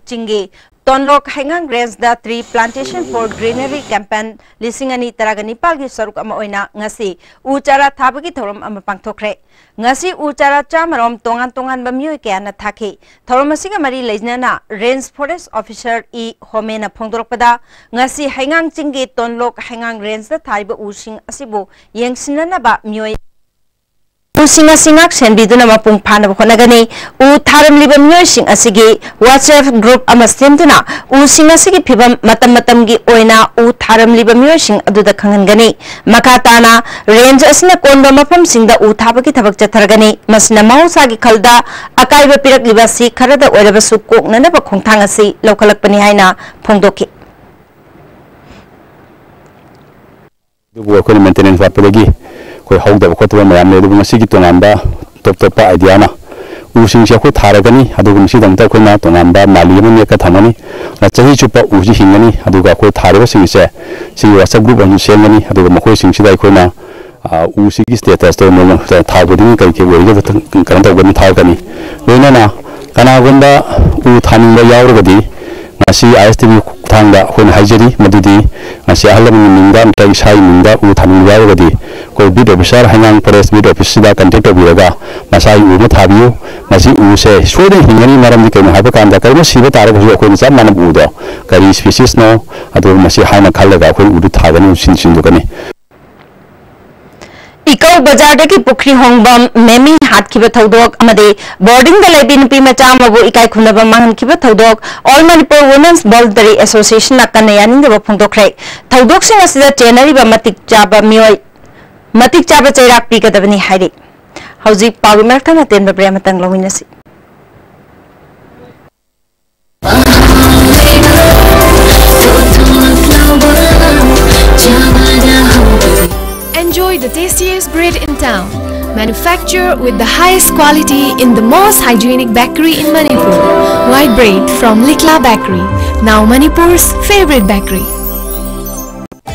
ꯆꯤꯡꯒꯤ ꯇꯣꯟꯂꯣꯛ ꯍꯩꯉꯥꯡ rangeꯗ Tree Plantation for Greenery campaign ꯂꯤꯁꯤꯡ ꯑꯅꯤ ꯇꯔꯥꯒ ꯅꯤꯄꯥꯜꯒꯤ ꯁꯔꯨꯛ ꯑꯃ ꯑꯣꯏꯅ ꯉꯁꯤ ꯎ ꯆꯥꯔꯥ ꯊꯥꯕꯒꯤ ꯊꯧꯔꯝ ꯑꯃ ꯄꯥꯡꯊꯣꯛꯈ꯭ꯔꯦ꯫ ꯉꯁꯤ ꯎ ꯆꯥꯔꯥ ꯆꯥꯝꯃꯔꯣꯝ ꯇꯣꯉꯥꯟ ꯇꯣꯉꯥꯟꯕ ꯃꯤꯑꯣꯏ ꯀꯌꯥꯅ ꯊꯥꯈꯤ꯫ ꯊꯧꯔꯝ ꯑꯁꯤꯒ ꯃꯔꯤ ꯂꯩꯅꯅ Range Forest Officer ꯏ ꯍꯣꯃꯦꯅ ꯐꯣꯡꯗꯣꯔꯛꯄꯗ, ꯉꯁꯤ ꯍꯩꯉꯥꯡ ꯆꯤꯡꯒꯤ ꯇꯣꯟꯂꯣꯛ ꯍꯩꯉꯥꯡ rangeꯗ ꯊꯥꯔꯤꯕ ꯎꯁꯤꯡ ꯑꯁꯤꯕꯨ ꯌꯦꯡꯁꯤꯟꯅꯅꯕ ꯃꯤꯑꯣꯏ ꯎꯁꯤꯡ ꯑꯁꯤ ꯉꯥꯛ ꯁꯦꯟꯕꯤꯗꯨꯅ ꯃꯄꯨꯡ ꯐꯥꯅꯕ ꯍꯣꯠꯅꯒꯅꯤ꯫ ꯎ ꯊꯥꯔꯝꯂꯤꯕ ꯃꯤꯑꯣꯏꯁꯤꯡ ꯑꯁꯤꯒꯤ WhatsApp group ꯑꯃ ꯁꯦꯝꯗꯨꯅ ꯎꯁꯤꯡ ꯑꯁꯤꯒꯤ ꯐꯤꯕꯝ ꯃꯇꯝ ꯃꯇꯝꯒꯤ ꯑꯣꯏꯅ ꯎ ꯊꯥꯔꯝꯂꯤꯕ ꯃꯤꯑꯣꯏꯁꯤꯡ ꯑꯗꯨꯗ ꯈꯪꯍꯟꯒꯅꯤ꯫ ꯃꯈꯥ ꯇꯥꯅ range ꯑꯁꯤꯅ ꯀꯣꯟꯕ ꯃꯐꯝꯁꯤꯡꯗ ꯎ ꯊꯥꯕꯒꯤ ꯊꯕꯛ ꯆꯠꯊꯔꯒꯅꯤ꯫ ꯃꯁꯤꯅ ꯃꯍꯧꯁꯥꯒꯤ ꯈꯜꯗ ꯑꯀꯥꯏꯕ ꯄꯤꯔꯛꯂꯤꯕ ꯑꯁꯤ ꯈꯔꯗ ꯑꯣꯏꯔꯕꯁꯨ ꯀꯣꯛꯅꯅꯕ ꯈꯣꯡꯊꯥꯡ ꯑꯁꯤ ꯂꯧꯈꯠꯂꯛꯄꯅꯤ ꯍꯥꯏꯅ ꯐꯣꯡꯗꯣꯛꯈꯤ꯫ ꯑꯗꯨꯕꯨ ꯑꯩꯈꯣꯏꯅ maintenance ꯋꯥꯠꯄꯗꯒꯤ ꯑꯩꯈꯣꯏ ꯍꯧꯗꯕ ꯈꯣꯠꯇꯕ ꯃꯌꯥꯝ ꯂꯩ꯫ ꯑꯗꯨꯕꯨ ꯉꯁꯤꯒꯤ ꯇꯣꯉꯥꯟꯕ ꯇꯣꯞ ꯇꯣꯞꯄ idea ꯅ ꯎꯁꯤꯡꯁꯦ ꯑꯩꯈꯣꯏ ꯊꯥꯔꯒꯅꯤ꯫ ꯑꯗꯨꯒ ꯃꯁꯤꯗꯃꯛꯇ ꯑꯩꯈꯣꯏꯅ ꯇꯣꯉꯥꯟꯕ ꯃꯥꯂꯤ ꯑꯃ ꯅꯦꯛꯀ ꯊꯝꯒꯅꯤ꯫ ꯆꯍꯤ ꯆꯨꯞꯄ ꯎꯁꯤ ꯍꯤꯡꯒꯅꯤ꯫ ꯑꯗꯨꯒ ꯑꯩꯈꯣꯏ ꯊꯥꯔꯤꯕꯁꯤꯡꯁꯦ ꯁꯤꯒꯤ WhatsApp group ꯑꯃꯁꯨ ꯁꯦꯝꯒꯅꯤ꯫ ꯑꯗꯨꯒ ꯃꯈꯣꯏꯁꯤꯡꯁꯤꯗ ꯑꯩꯈꯣꯏꯅ, ꯑ, ꯎꯁꯤꯒꯤ status ꯇꯣ ꯅꯣꯡꯃ ꯊꯥ ꯈꯨꯗꯤꯡꯒꯤ ꯀꯔꯤ ꯀꯔꯤ ꯑꯣꯏꯔꯤꯒꯦ ꯀꯩꯅꯣ ꯇꯧꯒꯅꯤ, ꯊꯥꯔꯛꯀꯅꯤ꯫ ꯂꯣꯏꯅꯅ ꯀꯅꯥꯒꯨꯝꯕ ꯎ ꯊꯥꯅꯤꯡꯕ ꯌꯥꯎꯔꯒꯗꯤ ꯉꯁꯤ ISTV ꯈꯨꯠꯊꯥꯡꯗ ꯑꯩꯈꯣꯏꯅ ꯍꯥꯏꯖꯔꯤ ꯃꯗꯨꯗꯤ ꯉꯁꯤ ꯑꯍꯜ ꯂꯃꯟꯒꯤ ꯃꯤꯡꯗ ꯅꯠꯇ꯭ꯔꯒ ꯏꯁꯥꯒꯤ ꯃꯤꯡꯗ ꯎ ꯊꯥꯅꯤꯡꯕ ꯌꯥꯎꯔꯒꯗꯤ ꯑꯩꯈꯣꯏ beat officer, ꯍꯩꯉꯥꯡ forest beat office ꯁꯤꯗ contact ꯇꯧꯕꯤꯔꯒ ꯃꯁꯥꯒꯤ ꯎ ꯑꯃ ꯊꯥꯕꯤꯌꯨ꯫ ꯃꯁꯤ ꯎꯁꯦ ꯁꯣꯏꯗꯅ ꯍꯤꯡꯒꯅꯤ, ꯃꯔꯝꯗꯤ ꯀꯩꯅꯣ ꯍꯥꯏꯕ ꯀꯥꯟꯗ ꯀꯔꯤꯒꯨꯝꯕ ꯁꯤꯕ ꯇꯥꯔꯒꯁꯨ ꯑꯩꯈꯣꯏꯅ ꯆꯞ ꯃꯥꯟꯅꯕ ꯎꯗꯣ ꯀꯔꯤ species ꯅꯣ ꯑꯗꯨ ꯃꯁꯤ ꯍꯥꯏꯅ ꯈꯜꯂꯒ ꯑꯩꯈꯣꯏ ꯎꯗꯨ ꯊꯥꯒꯅꯤ, ꯁꯤꯟ ꯁꯤꯟꯗꯣꯛꯀꯅꯤ꯫ ꯏꯀꯧ ꯕꯖꯥꯔꯗꯒꯤ ꯄꯨꯈ꯭ꯔꯤ ꯍꯣꯡꯕꯝ ꯃꯦꯃꯤ ꯍꯥꯠꯈꯤꯕ ꯊꯧꯗꯣꯛ ꯑꯃꯗꯤ ꯕꯣꯔꯗꯤꯡꯗ ꯂꯩꯕꯤ ꯅꯨꯄꯤ ꯃꯆꯥ ꯑꯃꯕꯨ ꯏꯀꯥꯏ ꯈꯨꯝꯅꯕ ꯃꯥꯡꯍꯟꯈꯤꯕ ꯊꯧꯗꯣꯛ All Manipur Women's Voluntary Association ꯅ ꯀꯟꯅ ꯌꯥꯅꯤꯡꯗꯕ ꯐꯣꯡꯗꯣꯛꯈ꯭ꯔꯦ꯫ ꯊꯧꯗꯣꯛꯁꯤꯡ ꯑꯁꯤꯗ ꯆꯦꯟꯅꯔꯤꯕ ꯃꯇꯤꯛ ꯆꯥꯕ ꯃꯤꯑꯣꯏ, ꯃꯇꯤꯛ ꯆꯥꯕ ꯆꯩꯔꯥꯛ ꯄꯤꯒꯗꯕꯅꯤ ꯍꯥꯏꯔꯤ꯫ ꯍꯧꯖꯤꯛ ꯄꯥꯎꯒꯤ ꯃꯔꯛ ꯊꯠꯅ ꯑꯇꯦꯟꯕ break ꯑꯃꯇꯪ ꯂꯧꯃꯤꯟꯅꯁꯤ꯫ Enjoy the tastiest bread in town. Manufacture with the highest quality in the most hygienic bakery in Manipur. White bread from Likla Bakery, now Manipur's favorite bakery.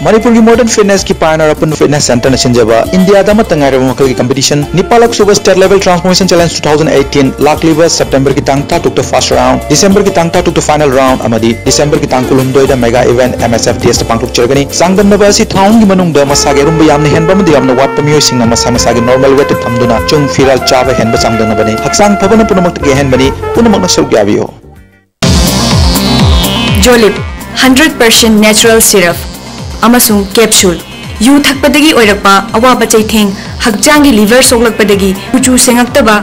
ꯃꯅꯤꯄꯨꯔꯒꯤ modern fitness ꯀꯤ pioneer ꯑꯄꯨꯟꯕ fitness center ꯅ ꯁꯤꯟꯖꯕ ꯏꯟꯗꯤꯌꯥꯗ ꯑꯃꯠꯇ ꯉꯥꯏꯔꯕ ꯃꯈꯜꯒꯤ competition ꯅꯤꯄꯥꯜꯂꯛ ꯁꯨꯕ State Level Transformation Challenge two thousand eighteen ꯂꯥꯛꯂꯤꯕ September ꯒꯤ ꯇꯥꯡ ꯇꯔꯥꯇꯔꯨꯛꯇ first round, December ꯒꯤ ꯇꯥꯡ ꯇꯔꯥꯇꯔꯨꯛꯇ final round ꯑꯃꯗꯤ December ꯒꯤ ꯇꯥꯡ ꯀꯨꯟꯍꯨꯝꯗꯣꯏꯗ mega event MSFDS ꯇ ꯄꯥꯡꯊꯣꯛꯆꯔꯒꯅꯤ꯫ ꯆꯥꯡꯗꯝꯅꯕ ꯑꯁꯤ ꯊꯥ ꯑꯍꯨꯝꯒꯤ ꯃꯅꯨꯡꯗ ꯃꯁꯥꯒꯤ ꯑꯔꯨꯝꯕ ꯌꯥꯝꯅ ꯍꯦꯟꯕ ꯑꯃꯗꯤ ꯌꯥꯝꯅ ꯋꯥꯠꯄ ꯃꯤꯑꯣꯏꯁꯤꯡꯅ ꯃꯁꯥ ꯃꯁꯥꯒꯤ normal weight ꯊꯝꯗꯨꯅ ꯆꯨꯡ ꯐꯤꯔꯥꯜ ꯆꯥꯕ ꯍꯦꯟꯕ ꯆꯥꯡꯗꯝꯅꯕꯅꯤ꯫ ꯍꯛꯆꯥꯡ ꯐꯕꯅ ꯄꯨꯝꯅꯃꯛꯇꯒꯤ ꯑꯍꯦꯟꯕꯅꯤ꯫ ꯄꯨꯝꯅꯃꯛꯅ ꯁꯔꯨꯛ ꯌꯥꯕꯤꯌꯨ꯫ ꯖꯣꯂꯤꯞ hundred percent natural syrup ꯑꯃꯁꯨꯡ capsule꯫ ꯌꯨ ꯊꯛꯄꯗꯒꯤ ꯑꯣꯏꯔꯛꯄ ꯑꯋꯥꯕ ꯆꯩꯊꯦꯡ ꯍꯛꯆꯥꯡꯒꯤ ꯂꯤꯚꯔ ꯁꯣꯛꯂꯛꯄꯗꯒꯤ ꯀꯨꯆꯨ ꯁꯦꯡꯉꯛꯇꯕ,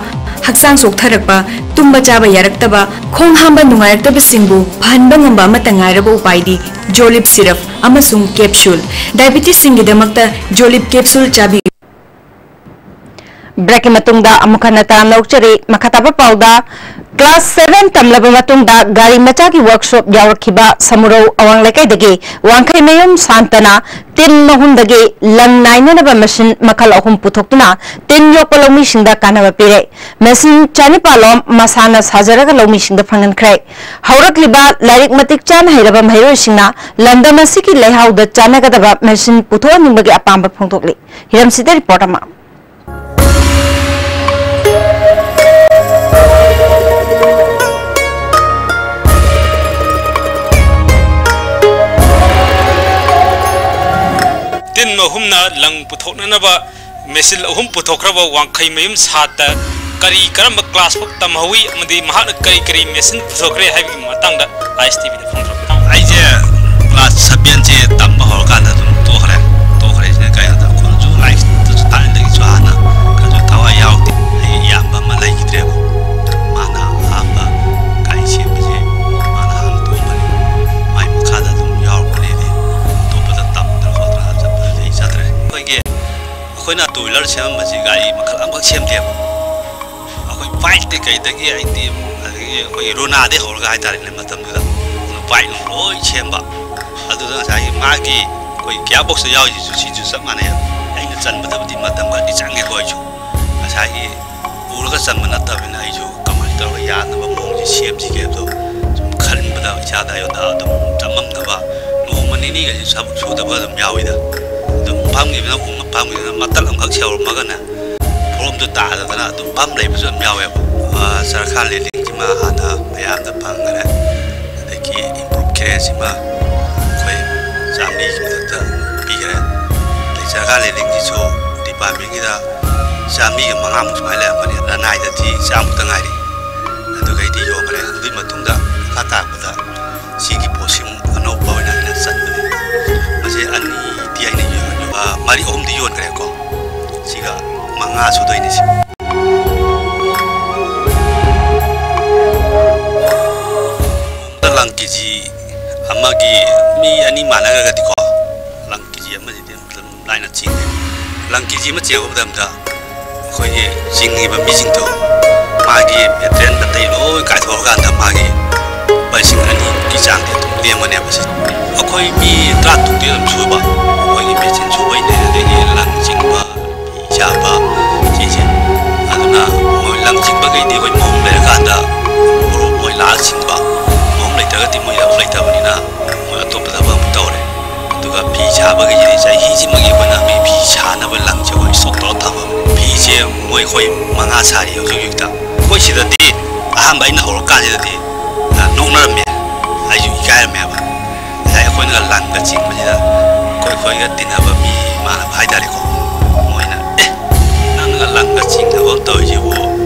ꯍꯛꯆꯥꯡ ꯆꯣꯛꯊꯔꯛꯄ, ꯇꯨꯝꯕ ꯆꯥꯕ ꯌꯥꯔꯛꯇꯕ, ꯈꯣꯡ ꯍꯥꯝꯕ ꯅꯨꯡꯉꯥꯏꯔꯛꯇꯕꯁꯤꯡꯕꯨ ꯐꯍꯟꯕ ꯉꯝꯕ ꯑꯃꯠꯇ ꯉꯥꯏꯔꯕ ꯎꯄꯥꯏꯗꯤ ꯖꯣꯂꯤꯞ ꯁꯤꯔꯞ ꯑꯃꯁꯨꯡ ꯀꯦꯞꯁꯨꯜ꯫ ꯗꯥꯏꯕꯤꯇꯤꯁꯁꯤꯡꯒꯤꯗꯃꯛꯇ ꯖꯣꯂꯤꯞ ꯀꯦꯞꯁꯨꯜ ꯆꯥꯕꯤꯌꯨ꯫ ꯕ꯭ꯔꯦꯛꯀꯤ ꯃꯇꯨꯡꯗ ꯑꯃꯨꯛ ꯍꯟꯅ ꯇꯔꯥꯝꯅ ꯑꯣꯛꯆꯔꯤ꯫ ꯃꯈꯥ ꯇꯥꯕ ꯄꯥꯎꯗ, ꯀ꯭ꯂꯥꯁ ꯁꯚꯦꯟ ꯇꯝꯂꯕ ꯃꯇꯨꯡꯗ ꯒꯥꯔꯤ ꯃꯆꯥꯒꯤ ꯋꯔꯛꯁꯣꯞ ꯌꯥꯎꯔꯛꯈꯤꯕ ꯁꯃꯨꯔꯧ ꯑꯋꯥꯡ ꯂꯩꯀꯥꯏꯗꯒꯤ ꯋꯥꯡꯈꯩꯃꯌꯨꯝ ꯁꯥꯟꯇꯅ ꯇꯤꯟ ꯃꯍꯨꯝꯗꯒꯤ ꯂꯪ ꯅꯥꯏꯅꯅꯕ ꯃꯦꯁꯤꯟ ꯃꯈꯜ ꯑꯍꯨꯝ ꯄꯨꯊꯣꯛꯇꯨꯅ ꯇꯤꯟ ꯌꯣꯛꯄ ꯂꯧꯃꯤꯁꯤꯡꯗ ꯀꯥꯟꯅꯕ ꯄꯤꯔꯦ꯫ ꯃꯦꯁꯤꯟ ꯆꯅꯤꯄꯥꯜ ꯂꯣꯝ ꯃꯁꯥꯅ ꯁꯥꯖꯔꯒ ꯂꯧꯃꯤꯁꯤꯡꯗ ꯐꯪꯍꯟꯈ꯭ꯔꯦ꯫ ꯍꯧꯔꯛꯂꯤꯕ ꯂꯥꯏꯔꯤꯛ ꯃꯇꯤꯛ ꯆꯥꯅ ꯍꯩꯔꯕ ꯃꯍꯩꯔꯣꯏꯁꯤꯡꯅ ꯂꯝꯗꯝ ꯑꯁꯤꯒꯤ ꯂꯩꯍꯥꯎꯗ ꯆꯥꯟꯅꯒꯗꯕ ꯃꯦꯁꯤꯟ ꯄꯨꯊꯣꯛꯍꯟꯅꯤꯡꯕꯒꯤ ꯑꯄꯥꯝꯕ ꯐꯣꯡꯗꯣꯛꯂꯤ꯫ ꯍꯤꯔꯝꯁꯤꯗ ꯔꯤꯄꯣꯔꯠ ꯑꯃ꯫ ꯇꯤꯟ ꯑꯍꯨꯝꯅ ꯂꯪ ꯄꯨꯊꯣꯛꯅꯅꯕ ꯃꯦꯁꯤꯟ ꯑꯍꯨꯝ ꯄꯨꯊꯣꯛꯈ꯭ꯔꯕ ꯋꯥꯡꯈꯩꯃꯌꯨꯝ ꯁꯥꯠꯇ ꯀꯔꯤ ꯀꯔꯝꯕ ꯀ꯭ꯂꯥꯁ ꯐꯥꯎ ꯇꯝꯍꯧꯏ ꯑꯃꯗꯤ ꯃꯍꯥꯛꯅ ꯀꯔꯤ ꯀꯔꯤ ꯃꯦꯁꯤꯟ ꯄꯨꯊꯣꯛꯈ꯭ꯔꯦ ꯍꯥꯏꯕꯒꯤ ꯃꯇꯥꯡꯗ ꯑꯥꯏ ꯑꯦꯁ ꯇꯤ ꯚꯤꯗ ꯐꯣꯡꯗꯣꯔꯛꯄ꯫ ꯑꯩꯁꯦ ꯀ꯭ꯂꯥꯁ ꯁꯚꯦꯟꯁꯦ ꯇꯝꯕ ꯍꯧꯔꯀꯥꯟꯗ ꯑꯗꯨꯝ ꯇꯣꯛꯈ꯭ꯔꯦ꯫ ꯇꯣꯛꯈ꯭ꯔꯤꯁꯤꯅ ꯀꯩꯅꯣꯗ ꯑꯩꯈꯣꯏꯁꯨ ꯂꯥꯏꯔꯤꯛꯇꯁꯨ ꯊꯥꯏꯅꯗꯒꯤꯁꯨ ꯍꯥꯟꯅ ꯀꯩꯁꯨ ꯊꯋꯥꯏ ꯌꯥꯎꯔꯛꯇꯦ꯫ ꯑꯩ ꯏꯌꯥꯝꯕ ꯑꯃ ꯂꯩꯈꯤꯗ꯭ꯔꯦꯕ꯫ ꯃꯥꯅ ꯑꯍꯥꯟꯕ ꯒꯥꯔꯤ ꯁꯦꯝꯕꯁꯦ ꯃꯥꯅ ꯍꯥꯟꯅ ꯇꯣꯡꯕꯅꯤ꯫ ꯃꯥꯏ ꯃꯈꯥꯗ ꯑꯗꯨꯝ ꯌꯥꯎꯔꯛꯄꯅꯦ ꯑꯩꯗꯤ꯫ ꯑꯇꯣꯞꯄꯗ ꯇꯝꯗꯅ ꯈꯣꯠꯇꯅ ꯆꯠꯄꯗꯨꯗꯤ ꯑꯩ ꯆꯠꯇ꯭ꯔꯦ꯫ ꯑꯩꯈꯣꯏꯒꯤ ꯑꯩꯈꯣꯏꯅ ꯇꯨ ꯋꯤꯂꯔ ꯁꯦꯝꯃꯝꯕꯁꯤ ꯒꯥꯔꯤ ꯃꯈꯜ ꯑꯃꯈꯛ ꯁꯦꯝꯗꯦꯕ꯫ ꯑꯩꯈꯣꯏ ꯕꯥꯏꯛꯇꯩ ꯀꯩꯗꯒꯤ ꯑꯩꯗꯤ ꯑꯗꯒꯤ ꯑꯩꯈꯣꯏ ꯔꯣꯅꯥꯗꯩ ꯍꯧꯔꯒ ꯍꯥꯏꯇꯥꯔꯦꯅꯦ ꯃꯇꯝꯗꯨꯗ꯫ ꯑꯗꯨ ꯕꯥꯏꯛ ꯅꯨꯡ ꯂꯣꯏ ꯁꯦꯝꯕ꯫ ꯑꯗꯨꯗ ꯉꯁꯥꯏꯒꯤ ꯃꯥꯒꯤ ꯑꯩꯈꯣꯏ ꯒꯤꯌꯥꯔ ꯕꯣꯛꯁꯇ ꯌꯥꯎꯔꯤꯁꯤꯁꯨ ꯁꯤꯁꯨ ꯆꯞ ꯃꯥꯟꯅꯩ꯫ ꯑꯩꯅ ꯆꯟꯕꯗꯕꯨꯗꯤ ꯃꯇꯝ ꯈꯔꯗꯤ ꯆꯪꯉꯦꯀꯣ ꯑꯩꯁꯨ꯫ ꯉꯁꯥꯏꯒꯤ ꯎꯔꯒ ꯆꯟꯕ ꯅꯠꯇꯕꯅꯤꯅ ꯑꯩꯁꯨ ꯀꯃꯥꯏꯅ ꯇꯧꯔꯒ ꯌꯥꯅꯕ ꯃꯑꯣꯡꯁꯦ ꯁꯦꯝꯁꯤꯒꯦ ꯍꯥꯏꯕꯗꯣ ꯁꯨꯝ ꯈꯟꯕꯗ ꯏꯁꯥꯗ ꯑꯩꯉꯣꯟꯗ ꯑꯗꯨꯝ ꯆꯃꯝꯅꯕ, ꯅꯣꯡꯃ ꯅꯤꯅꯤꯒꯁꯦ ꯊꯕꯛ ꯁꯨꯗꯕ ꯑꯗꯨꯝ ꯌꯥꯎꯋꯤꯗ꯫ ꯑꯗꯨꯝ ꯐꯝꯈꯤꯕꯅ ꯎ ꯐꯝꯈꯤꯕꯅ ꯃꯇꯠ ꯑꯃꯈꯛ ꯁꯦꯝꯃꯝꯃꯒꯅꯦ ꯐꯣꯝꯗꯨ ꯇꯥꯗꯗꯅ ꯑꯗꯨꯝ ꯐꯝ ꯂꯩꯕꯁꯨ ꯑꯗꯨꯝ ꯌꯥꯎꯋꯦꯕ꯫ ꯑꯥ, ꯆꯔꯈꯥ ꯂꯦꯂꯤꯡꯁꯤꯃ ꯍꯥꯟꯅ ꯃꯌꯥꯝꯗ ꯐꯪꯈ꯭ꯔꯦ꯫ ꯑꯗꯒꯤ ꯏꯝꯄ꯭ꯔꯨꯞ ꯈꯦꯔꯦꯁꯤꯃ ꯑꯩꯈꯣꯏ ꯆꯥꯝꯃꯔꯤꯒꯤ ꯃꯊꯛꯇ ꯄꯤꯈ꯭ꯔꯦ꯫ ꯑꯗꯩ ꯆꯔꯈꯥ ꯂꯦꯂꯤꯡꯁꯤꯁꯨ ꯗꯤꯄꯥꯔꯠꯃꯦꯟꯒꯤꯗ ꯆꯥꯝꯃꯔꯤꯒ ꯃꯉꯥꯃꯨꯛ ꯁꯨꯃꯥꯏꯅ ꯂꯩꯔꯝꯒꯅꯤ꯫ ꯂꯅꯥꯏꯗꯗꯤ ꯆꯥꯝꯃꯨꯛꯇ ꯉꯥꯏꯔꯤ꯫ ꯑꯗꯨꯒꯩꯗꯤ ꯌꯣꯟꯈ꯭ꯔꯦ꯫ ꯑꯗꯨꯒꯤ ꯃꯇꯨꯡꯗ ꯃꯈꯥ ꯇꯥꯔꯛꯄꯗ ꯁꯤꯒꯤ ꯄꯣꯠꯁꯤꯃꯨꯛ ꯑꯅꯧꯕ ꯑꯣꯏꯅ ꯑꯩꯅ ꯆꯟꯕꯅꯦ꯫ ꯃꯁꯤ ꯑꯅꯤꯗꯤ ꯑꯩꯅ ꯌꯣꯟ-, ꯑ, ꯃꯔꯤ ꯑꯍꯨꯝꯗꯤ ꯌꯣꯟꯈ꯭ꯔꯦꯀꯣ꯫ ꯁꯤꯒ ꯃꯥꯒꯤ ꯃꯤ ꯑꯅꯤ ꯃꯥꯟꯅꯈ꯭ꯔꯒꯗꯤꯀꯣ, ꯂꯪ ꯀꯦ ꯖꯤ ꯑꯃꯗꯤ ꯑꯗꯨꯝ ꯂꯥꯏꯅ ꯆꯤꯡꯉꯦ꯫ ꯂꯪ ꯀꯦ ꯖꯤ ꯑꯃ ꯆꯤꯡꯕ ꯃꯇꯝꯗ ꯑꯩꯈꯣꯏꯒꯤ ꯆꯤꯡꯉꯤꯕ ꯃꯤꯁꯤꯡꯗꯣ ꯃꯥꯒꯤ ꯃꯦꯇꯔꯤꯌꯦꯜ ꯑꯇꯩ ꯂꯣꯏ ꯀꯥꯏꯊꯣꯛꯑꯀꯥꯟꯗ ꯃꯥꯒꯤ ꯂꯨꯄꯥ ꯂꯤꯁꯤꯡ ꯑꯅꯤꯃꯨꯛꯀꯤ ꯆꯥꯡꯗꯤ ꯑꯗꯨꯝ ꯂꯦꯝꯒꯅꯦꯕ ꯁꯤ꯫ ꯑꯩꯈꯣꯏ ꯃꯤ ꯇꯔꯥ ꯇꯔꯨꯛꯇꯤ ꯑꯗꯨꯝ ꯁꯨꯕ, ꯑꯩꯈꯣꯏꯒꯤ ꯃꯦꯆꯤꯟ ꯁꯨꯕꯩꯅꯦ, ꯑꯗꯒꯤ ꯂꯪ ꯆꯤꯡꯕ, ꯐꯤ ꯁꯥꯕ, ꯁꯤꯁꯦ꯫ ꯑꯗꯨꯅ ꯃꯣꯏ ꯂꯪ ꯆꯤꯡꯕꯈꯩꯗꯤ ꯑꯩꯈꯣꯏ ꯃꯍꯨꯝ ꯂꯩꯔꯀꯥꯟꯗ ꯃꯣꯏ ꯂꯥꯛꯑ ꯆꯤꯡꯕ, ꯃꯍꯨꯝ ꯂꯩꯇ꯭ꯔꯒꯗꯤ ꯃꯣꯏ ꯌꯥꯝ ꯂꯩꯇꯕꯅꯤꯅ ꯃꯣꯏ ꯑꯇꯣꯞꯄ ꯊꯕꯛ ꯑꯃ ꯇꯧꯔꯦ꯫ ꯑꯗꯨꯒ ꯐꯤ ꯁꯥꯕꯒꯤꯁꯤꯗꯤ ꯆꯍꯤꯁꯤꯃꯒꯤ ꯑꯩꯈꯣꯏꯅ ꯃꯤ ꯐꯤ ꯁꯥꯅꯕ ꯂꯪꯁꯦ ꯑꯩꯈꯣꯏ ꯏꯁꯇꯣꯛ ꯇꯧꯔ ꯊꯝꯃꯕꯅꯤ꯫ ꯐꯤꯁꯦ ꯃꯣꯏ ꯑꯩꯈꯣꯏ ꯃꯉꯥ ꯁꯥꯔꯤ ꯍꯧꯖꯤꯛ ꯍꯧꯖꯤꯛꯇ꯫ ꯑꯩꯈꯣꯏ ꯁꯤꯗꯗꯤ ꯑꯍꯥꯟꯕ ꯑꯩꯅ ꯍꯧꯔꯀꯥꯟꯁꯤꯗꯗꯤ, ꯑ, ꯅꯣꯛꯅꯔꯝꯃꯦ, ꯑꯩꯁꯨ ꯏꯀꯥꯏꯔꯝꯃꯦꯕ꯫ ꯉꯁꯥꯏ ꯑꯩꯈꯣꯏꯅꯒ ꯂꯪꯒ ꯆꯤꯡꯕꯁꯤꯗ ꯑꯩꯈꯣꯏ, ꯑꯩꯈꯣꯏꯒ ꯇꯤꯟꯅꯕ ꯃꯤ ꯏꯃꯥꯟꯅꯕ ꯍꯥꯏꯇꯥꯔꯦꯀꯣ, ꯃꯣꯏꯅ, "ꯑꯦ, ꯅꯪꯅꯒ ꯂꯪꯒ ꯆꯤꯡꯅꯕ ꯇꯧꯔꯤꯁꯤꯕꯨ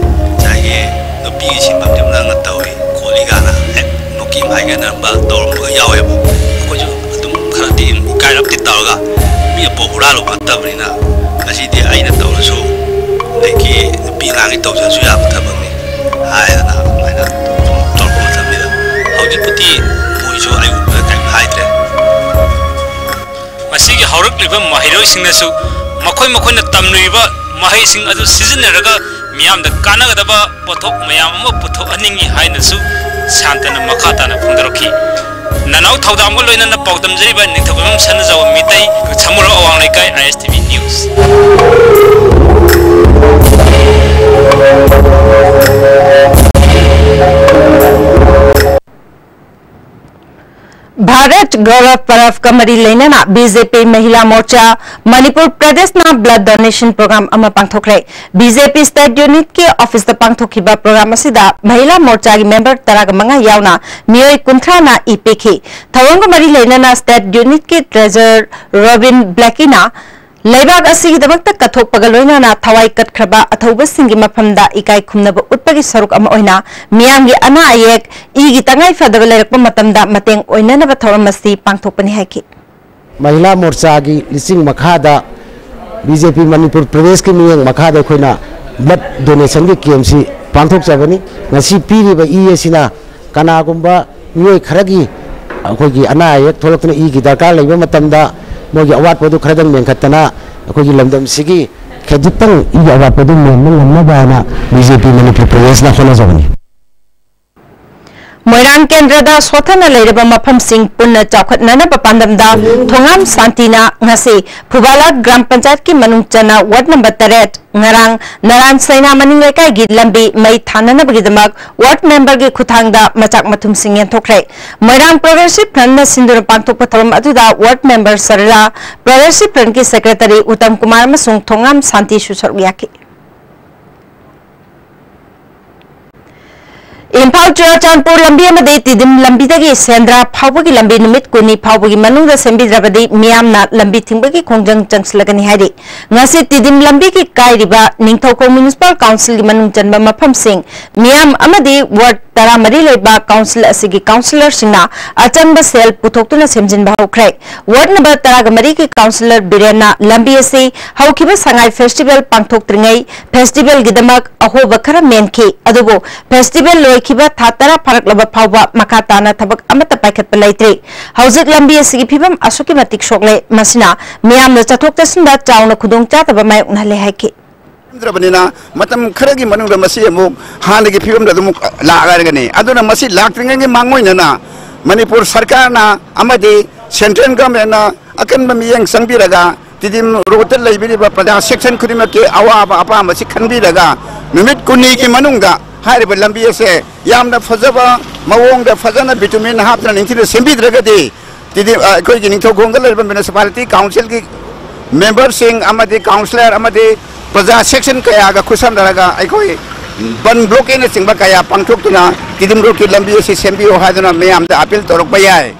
ꯉꯁꯥꯏꯒꯤ ꯅꯨꯄꯤꯒꯤ ꯁꯤꯟꯐꯝꯁꯤꯕꯨ ꯅꯪꯅ ꯇꯧꯔꯤ ꯈꯣꯠꯂꯤ?" ꯀꯥꯏꯅ ꯍꯦꯛ ꯅꯣꯛꯀꯤ ꯍꯥꯏꯒꯅꯔꯝꯕ ꯇꯧꯔꯝꯕꯒ ꯌꯥꯎꯋꯦꯕ꯫ ꯑꯩꯈꯣꯏꯁꯨ ꯑꯗꯨꯝ ꯈꯔꯗꯤ ꯏꯀꯥꯏꯔꯞꯇꯤ ꯇꯧꯔꯒ, ꯃꯤꯅ ꯄꯣꯠ ꯍꯨꯔꯥꯜꯂꯨꯕ ꯅꯠꯇꯕꯅꯤꯅ, ꯉꯁꯤꯗꯤ ꯑꯩꯅ ꯇꯧꯔꯁꯨ, ꯑꯗꯒꯤ ꯅꯨꯄꯤ ꯑꯉꯥꯡꯒꯤ ꯇꯧꯖꯔꯁꯨ ꯌꯥꯕ ꯊꯕꯛꯅꯤ ꯍꯥꯏꯗꯅ ꯑꯗꯨꯃꯥꯏꯅ ꯑꯗꯨꯝ ꯇꯧꯔꯛꯄ ꯃꯇꯝꯅꯤꯗ꯫ ꯍꯧꯖꯤꯛꯄꯨꯗꯤ ꯃꯣꯏꯁꯨ ꯑꯩ ꯎꯕꯗ ꯀꯔꯤꯝ ꯍꯥꯏꯗ꯭ꯔꯦ꯫ ꯃꯁꯤꯒꯤ ꯍꯧꯔꯛꯂꯤꯕ ꯃꯍꯩꯔꯣꯏꯁꯤꯡꯅꯁꯨ ꯃꯈꯣꯏ ꯃꯈꯣꯏꯅ ꯇꯝꯂꯤꯕ ꯃꯍꯩꯁꯤꯡ ꯑꯗꯨ ꯁꯤꯖꯤꯟꯅꯔꯒ ꯃꯤꯌꯥꯝꯗ ꯀꯥꯟꯅꯒꯗꯕ ꯄꯣꯠꯊꯣꯛ ꯃꯌꯥꯝ ꯑꯃ ꯄꯨꯊꯣꯛꯍꯟꯅꯤꯡꯏ ꯍꯥꯏꯅꯁꯨ ꯁꯥꯟꯇꯅ ꯃꯈꯥ ꯇꯥꯅ ꯐꯣꯡꯗꯣꯔꯛꯈꯤ꯫ ꯅꯅꯥꯎ ꯊꯧꯗꯥꯝꯒ ꯂꯣꯏꯅꯅ ꯄꯥꯎꯗꯝꯖꯔꯤꯕ ꯅꯤꯡꯊꯧꯕꯝ ꯁꯅꯥꯖꯥꯎꯕ ꯃꯤꯇꯩ, ꯁꯃꯨꯔꯧ ꯑꯋꯥꯡ ꯂꯩꯀꯥꯏ, ꯑꯥꯏ ꯑꯦꯁ ꯇꯤ ꯚꯤ ꯅ꯭ꯌꯨꯁ꯫ ꯚꯥꯔꯠ ꯒꯧꯔꯕ ꯄꯔꯕꯀ ꯃꯔꯤ ꯂꯩꯅꯅ ꯕꯤ ꯖꯦ ꯄꯤ ꯃꯍꯤꯂꯥ ꯃꯣꯔꯆꯥ ꯃꯅꯤꯄꯨꯔ ꯄ꯭ꯔꯗꯦꯁꯅ ꯕ꯭ꯂꯗ ꯗꯣꯅꯦꯁꯟ ꯄ꯭ꯔꯣꯒ꯭ꯔꯥꯝ ꯑꯃ ꯄꯥꯡꯊꯣꯛꯈ꯭ꯔꯦ꯫ ꯕꯤ ꯖꯦ ꯄꯤ ꯁ꯭ꯇꯦꯠ ꯌꯨꯅꯤꯠꯀꯤ ꯑꯣꯐꯤꯁꯇ ꯄꯥꯡꯊꯣꯛꯈꯤꯕ ꯄ꯭ꯔꯣꯒ꯭ꯔꯥꯝ ꯑꯁꯤꯗ ꯃꯍꯤꯂꯥ ꯃꯣꯔꯆꯥꯒꯤ ꯃꯦꯝꯕꯔ ꯇꯔꯥꯒ ꯃꯉꯥ ꯌꯥꯎꯅ ꯃꯤꯑꯣꯏ ꯀꯨꯟꯊ꯭ꯔꯥꯅ ꯏ ꯄꯤꯈꯤ꯫ ꯊꯧꯔꯝꯒ ꯃꯔꯤ ꯂꯩꯅꯅ ꯁ꯭ꯇꯦꯠ ꯌꯨꯅꯤꯠꯀꯤ ꯇ꯭ꯔꯦꯖꯔꯔ ꯔꯣꯕꯤꯟ ꯕ꯭ꯂꯦꯀꯤꯅ ꯂꯩꯕꯥꯛ ꯑꯁꯤꯒꯤꯗꯃꯛꯇ ꯀꯠꯊꯣꯛꯄꯒ ꯂꯣꯏꯅꯅ ꯊꯋꯥꯏ ꯀꯠꯈ꯭ꯔꯕ ꯑꯊꯧꯕꯁꯤꯡꯒꯤ ꯃꯐꯝꯗ ꯏꯀꯥꯏ ꯈꯨꯝꯅꯕ ꯎꯠꯄꯒꯤ ꯁꯔꯨꯛ ꯑꯃ ꯑꯣꯏꯅ ꯃꯤꯌꯥꯝꯒꯤ ꯑꯅꯥ ꯑꯌꯦꯛ, ꯏꯒꯤ ꯇꯉꯥꯏ ꯐꯗꯕ ꯂꯩꯔꯛꯄ ꯃꯇꯝꯗ ꯃꯇꯦꯡ ꯑꯣꯏꯅꯅꯕ ꯊꯧꯔꯝ ꯑꯁꯤ ꯄꯥꯡꯊꯣꯛꯄꯅꯤ ꯍꯥꯏꯈꯤ꯫ ꯃꯍꯤꯂꯥ ꯃꯣꯔꯆꯥꯒꯤ ꯂꯨꯆꯤꯡ ꯃꯈꯥꯗ ꯕꯤ ꯖꯦ ꯄꯤ ꯃꯅꯤꯄꯨꯔ ꯄ꯭ꯔꯗꯦꯁꯀꯤ ꯃꯤꯠꯌꯦꯡ ꯃꯈꯥꯗ ꯑꯩꯈꯣꯏꯅ ꯕ꯭ꯂꯗ ꯗꯣꯅꯦꯁꯟꯒꯤ ꯀꯦꯝꯁꯤ ꯄꯥꯡꯊꯣꯛꯆꯕꯅꯤ꯫ ꯉꯁꯤ ꯄꯤꯔꯤꯕ ꯏ ꯑꯁꯤꯅ ꯀꯅꯥꯒꯨꯝꯕ ꯃꯤꯑꯣꯏ ꯈꯔꯒꯤ ꯑꯩꯈꯣꯏꯒꯤ ꯑꯅꯥ ꯑꯌꯦꯛ ꯊꯣꯛꯂꯛꯇꯅ ꯏꯒꯤ ꯗꯔꯀꯥꯔ ꯂꯩꯕ ꯃꯇꯝꯗ ꯃꯣꯏꯒꯤ ꯑꯋꯥꯠꯄꯗꯨ ꯈꯔꯗꯪ ꯃꯦꯟꯈꯠꯇꯅ ꯑꯩꯈꯣꯏꯒꯤ ꯂꯝꯗꯝꯁꯤꯒꯤ ꯈꯖꯤꯛꯇꯪ ꯏꯒꯤ ꯑꯋꯥꯠꯄꯗꯨ ꯃꯦꯟꯕ ꯉꯝꯅꯕ ꯍꯥꯏꯅ ꯕꯤ ꯖꯦ ꯄꯤ ꯃꯅꯤꯄꯨꯔ ꯄ꯭ꯔꯗꯦꯁꯅ ꯍꯣꯠꯅꯖꯕꯅꯤ꯫ ꯃꯣꯏꯔꯥꯡ ꯀꯦꯟꯗ꯭ꯔꯗ ꯁꯣꯠꯊꯅ ꯂꯩꯔꯕ ꯃꯐꯝꯁꯤꯡ ꯄꯨꯟꯅ ꯆꯥꯎꯈꯠꯅꯅꯕ ꯄꯥꯟꯗꯝꯗ ꯊꯣꯉꯥꯝ ꯁꯥꯟꯇꯤꯅ ꯉꯁꯤ ꯐꯨꯕꯥꯂꯥ ꯒ꯭ꯔꯥꯝ ꯄꯟꯆꯥꯌꯠꯀꯤ ꯃꯅꯨꯡ ꯆꯟꯅ ꯋꯥꯔꯗ ꯅꯝꯕꯔ ꯇꯔꯦꯠ, ꯉꯔꯥꯡ ꯅꯔꯥꯟ ꯁꯩꯅꯥ ꯃꯅꯤꯡ ꯂꯩꯀꯥꯏꯒꯤ ꯂꯝꯕꯤ ꯃꯩ ꯊꯥꯅꯅꯕꯒꯤꯗꯃꯛ ꯋꯥꯔꯗ ꯃꯦꯝꯕꯔꯒꯤ ꯈꯨꯠꯊꯥꯡꯗ ꯃꯆꯥꯛ ꯃꯊꯨꯝꯁꯤꯡ ꯌꯦꯟꯊꯣꯛꯈ꯭ꯔꯦ꯫ ꯃꯣꯏꯔꯥꯡ ꯄ꯭ꯔꯣꯒ꯭ꯔꯦꯁꯤꯞ ꯐ꯭ꯔꯟꯠꯅ ꯁꯤꯟꯗꯨꯅ ꯄꯥꯡꯊꯣꯛꯄ ꯊꯧꯔꯝ ꯑꯗꯨꯗ ꯋꯥꯔꯗ member ꯁꯔꯤꯂꯥ, progressive ꯐ꯭ꯔꯟꯠꯀꯤ secretary Uttam Kumar ꯑꯃꯁꯨꯡ ꯊꯣꯉꯥꯝ ꯁꯥꯟꯇꯤꯁꯨ ꯁꯔꯨꯛ ꯌꯥꯈꯤ꯫ ꯏꯝꯐꯥꯜ ꯆꯨꯔꯥꯆꯥꯟꯄꯨꯔ ꯂꯝꯕꯤ ꯑꯃꯗꯤ ꯇꯤꯗꯤꯝ ꯂꯝꯕꯤꯗꯒꯤ ꯁꯦꯟꯗ꯭ꯔꯥ ꯐꯥꯎꯕꯒꯤ ꯂꯝꯕꯤ ꯅꯨꯃꯤꯠ ꯀꯨꯟꯅꯤ ꯐꯥꯎꯕꯒꯤ ꯃꯅꯨꯡꯗ ꯁꯦꯝꯕꯤꯗ꯭ꯔꯕꯗꯤ ꯃꯤꯌꯥꯝꯅ ꯂꯝꯕꯤ ꯊꯤꯡꯕꯒꯤ ꯈꯣꯡꯖꯪ ꯆꯪꯁꯤꯜꯂꯒꯅꯤ ꯍꯥꯏꯔꯤ꯫ ꯉꯁꯤ ꯇꯤꯗꯤꯝ ꯂꯝꯕꯤꯒꯤ ꯀꯥꯏꯔꯤꯕ ꯅꯤꯡꯊꯧꯈꯣꯡ ꯃ꯭ꯌꯨꯅꯤꯁꯤꯄꯥꯜ ꯀꯥꯎꯟꯁꯤꯜꯒꯤ ꯃꯅꯨꯡ ꯆꯟꯕ ꯃꯐꯝꯁꯤꯡ ꯃꯤꯌꯥꯝ ꯑꯃꯗꯤ ꯋꯥꯔꯗ ꯇꯔꯥꯃꯔꯤ ꯂꯩꯕ ꯀꯥꯎꯟꯁꯤꯜ ꯑꯁꯤꯒꯤ ꯀꯥꯎꯟꯁꯤꯂꯔꯁꯤꯡꯅ ꯑꯆꯪꯕ ꯁꯦꯜ ꯄꯨꯊꯣꯛꯇꯨꯅ ꯁꯦꯝꯖꯤꯟꯕ ꯍꯧꯈ꯭ꯔꯦ꯫ ꯋꯥꯔꯗ ꯅꯝꯕꯔ ꯇꯔꯥꯃꯔꯤꯒꯤ ꯀꯥꯎꯟꯁꯤꯂꯔ ꯕꯤꯔꯦꯟꯅ ꯂꯝꯕꯤ ꯑꯁꯤ ꯍꯧꯈꯤꯕ ꯁꯉꯥꯏ ꯐꯦꯁꯇꯤꯚꯦꯜ ꯄꯥꯡꯊꯣꯛꯇ꯭ꯔꯤꯉꯩ ꯐꯦꯁꯇꯤꯚꯦꯜꯒꯤꯗꯃꯛ ꯑꯍꯣꯕ ꯈꯔ ꯃꯦꯟꯈꯤ, ꯑꯗꯨꯕꯨ ꯐꯦꯁꯇꯤꯚꯦꯜ ꯂꯣꯏꯈꯤꯕ ꯊꯥ ꯇꯔꯥ ꯐꯥꯔꯛꯂꯕ ꯐꯥꯎꯕ ꯃꯈꯥ ꯇꯥꯅ ꯊꯕꯛ ꯑꯃꯠꯇ ꯄꯥꯏꯈꯠꯄ ꯂꯩꯇ꯭ꯔꯤ꯫ ꯍꯧꯖꯤꯛ ꯂꯝꯕꯤ ꯑꯁꯤꯒꯤ ꯐꯤꯕꯝ ꯑꯁꯨꯛꯀꯤ ꯃꯇꯤꯛ ꯁꯣꯛꯂꯦ, ꯃꯁꯤꯅ ꯃꯤꯌꯥꯝꯅ ꯆꯠꯊꯣꯛ ꯆꯠꯁꯤꯟꯗ ꯆꯥꯎꯅ ꯈꯨꯗꯣꯡꯆꯥꯗꯕ ꯃꯥꯌꯣꯛꯅꯍꯜꯂꯦ ꯍꯥꯏꯈꯤ꯫ ꯁꯦꯝꯗ꯭ꯔꯕꯅꯤꯅ ꯃꯇꯝ ꯈꯔꯒꯤ ꯃꯅꯨꯡꯗ ꯃꯁꯤ ꯑꯃꯨꯛ ꯍꯥꯟꯅꯒꯤ ꯐꯤꯕꯝꯗ ꯑꯗꯨꯝ ꯂꯥꯛꯑꯒꯅꯤ꯫ ꯑꯗꯨꯅ ꯃꯁꯤ ꯂꯥꯛꯇ꯭ꯔꯤꯉꯩꯒꯤ ꯃꯥꯡꯑꯣꯏꯅꯅ ꯃꯅꯤꯄꯨꯔ ꯁꯔꯀꯥꯔꯅ ꯑꯃꯗꯤ ꯁꯦꯟꯇ꯭ꯔꯦꯜ ꯒꯚꯔꯟꯃꯦꯟꯠꯅ ꯑꯀꯟꯕ ꯃꯤꯠꯌꯦꯡ ꯆꯪꯕꯤꯔꯒ ꯇꯤꯗꯤꯝ ꯔꯣꯗꯇ ꯂꯩꯕꯤꯔꯤꯕ ꯄ꯭ꯔꯖꯥ ꯁꯦꯛꯁꯟ ꯈꯨꯗꯤꯡꯃꯛꯀꯤ ꯑꯋꯥꯕ ꯑꯄꯥꯝꯕꯁꯤ ꯈꯟꯕꯤꯔꯒ ꯅꯨꯃꯤꯠ ꯀꯨꯟꯅꯤꯒꯤ ꯃꯅꯨꯡꯗ ꯍꯥꯏꯔꯤꯕ ꯂꯝꯕꯤ ꯑꯁꯦ ꯌꯥꯝꯅ ꯐꯖꯕ ꯃꯑꯣꯡꯗ ꯐꯖꯅ ꯕꯤꯇꯨꯃꯤꯟ ꯍꯥꯞꯇꯅ ꯅꯤꯡꯊꯤꯅ ꯁꯦꯝꯕꯤꯗ꯭ꯔꯒꯗꯤ ꯇꯤꯗꯤꯝ, ꯑ, ꯑꯩꯈꯣꯏꯒꯤ ꯅꯤꯡꯊꯧꯈꯣꯡꯗ ꯂꯩꯔꯤꯕ ꯃ꯭ꯌꯨꯅꯤꯁꯤꯄꯥꯂꯤꯇꯤ ꯀꯥꯎꯟꯁꯤꯜꯒꯤ ꯃꯦꯝꯕꯔꯁꯤꯡ ꯑꯃꯗꯤ ꯀꯥꯎꯟꯁꯤꯂꯔ ꯑꯃꯗꯤ ꯄ꯭ꯔꯖꯥ ꯁꯦꯛꯁꯟ ꯀꯌꯥꯒ ꯈꯨꯠꯁꯝꯅꯔꯒ ꯑꯩꯈꯣꯏ ꯕꯟ ꯕ꯭ꯂꯣꯀꯦꯠꯅꯆꯤꯡꯕ ꯀꯌꯥ ꯄꯥꯡꯊꯣꯛꯇꯨꯅ ꯇꯤꯗꯤꯝ ꯔꯣꯗꯀꯤ ꯂꯝꯕꯤ ꯑꯁꯤ ꯁꯦꯝꯕꯤꯌꯨ ꯍꯥꯏꯗꯨꯅ ꯃꯌꯥꯝꯗ ꯑꯥꯄꯤꯜ ꯇꯧꯔꯛꯄ ꯌꯥꯏ꯫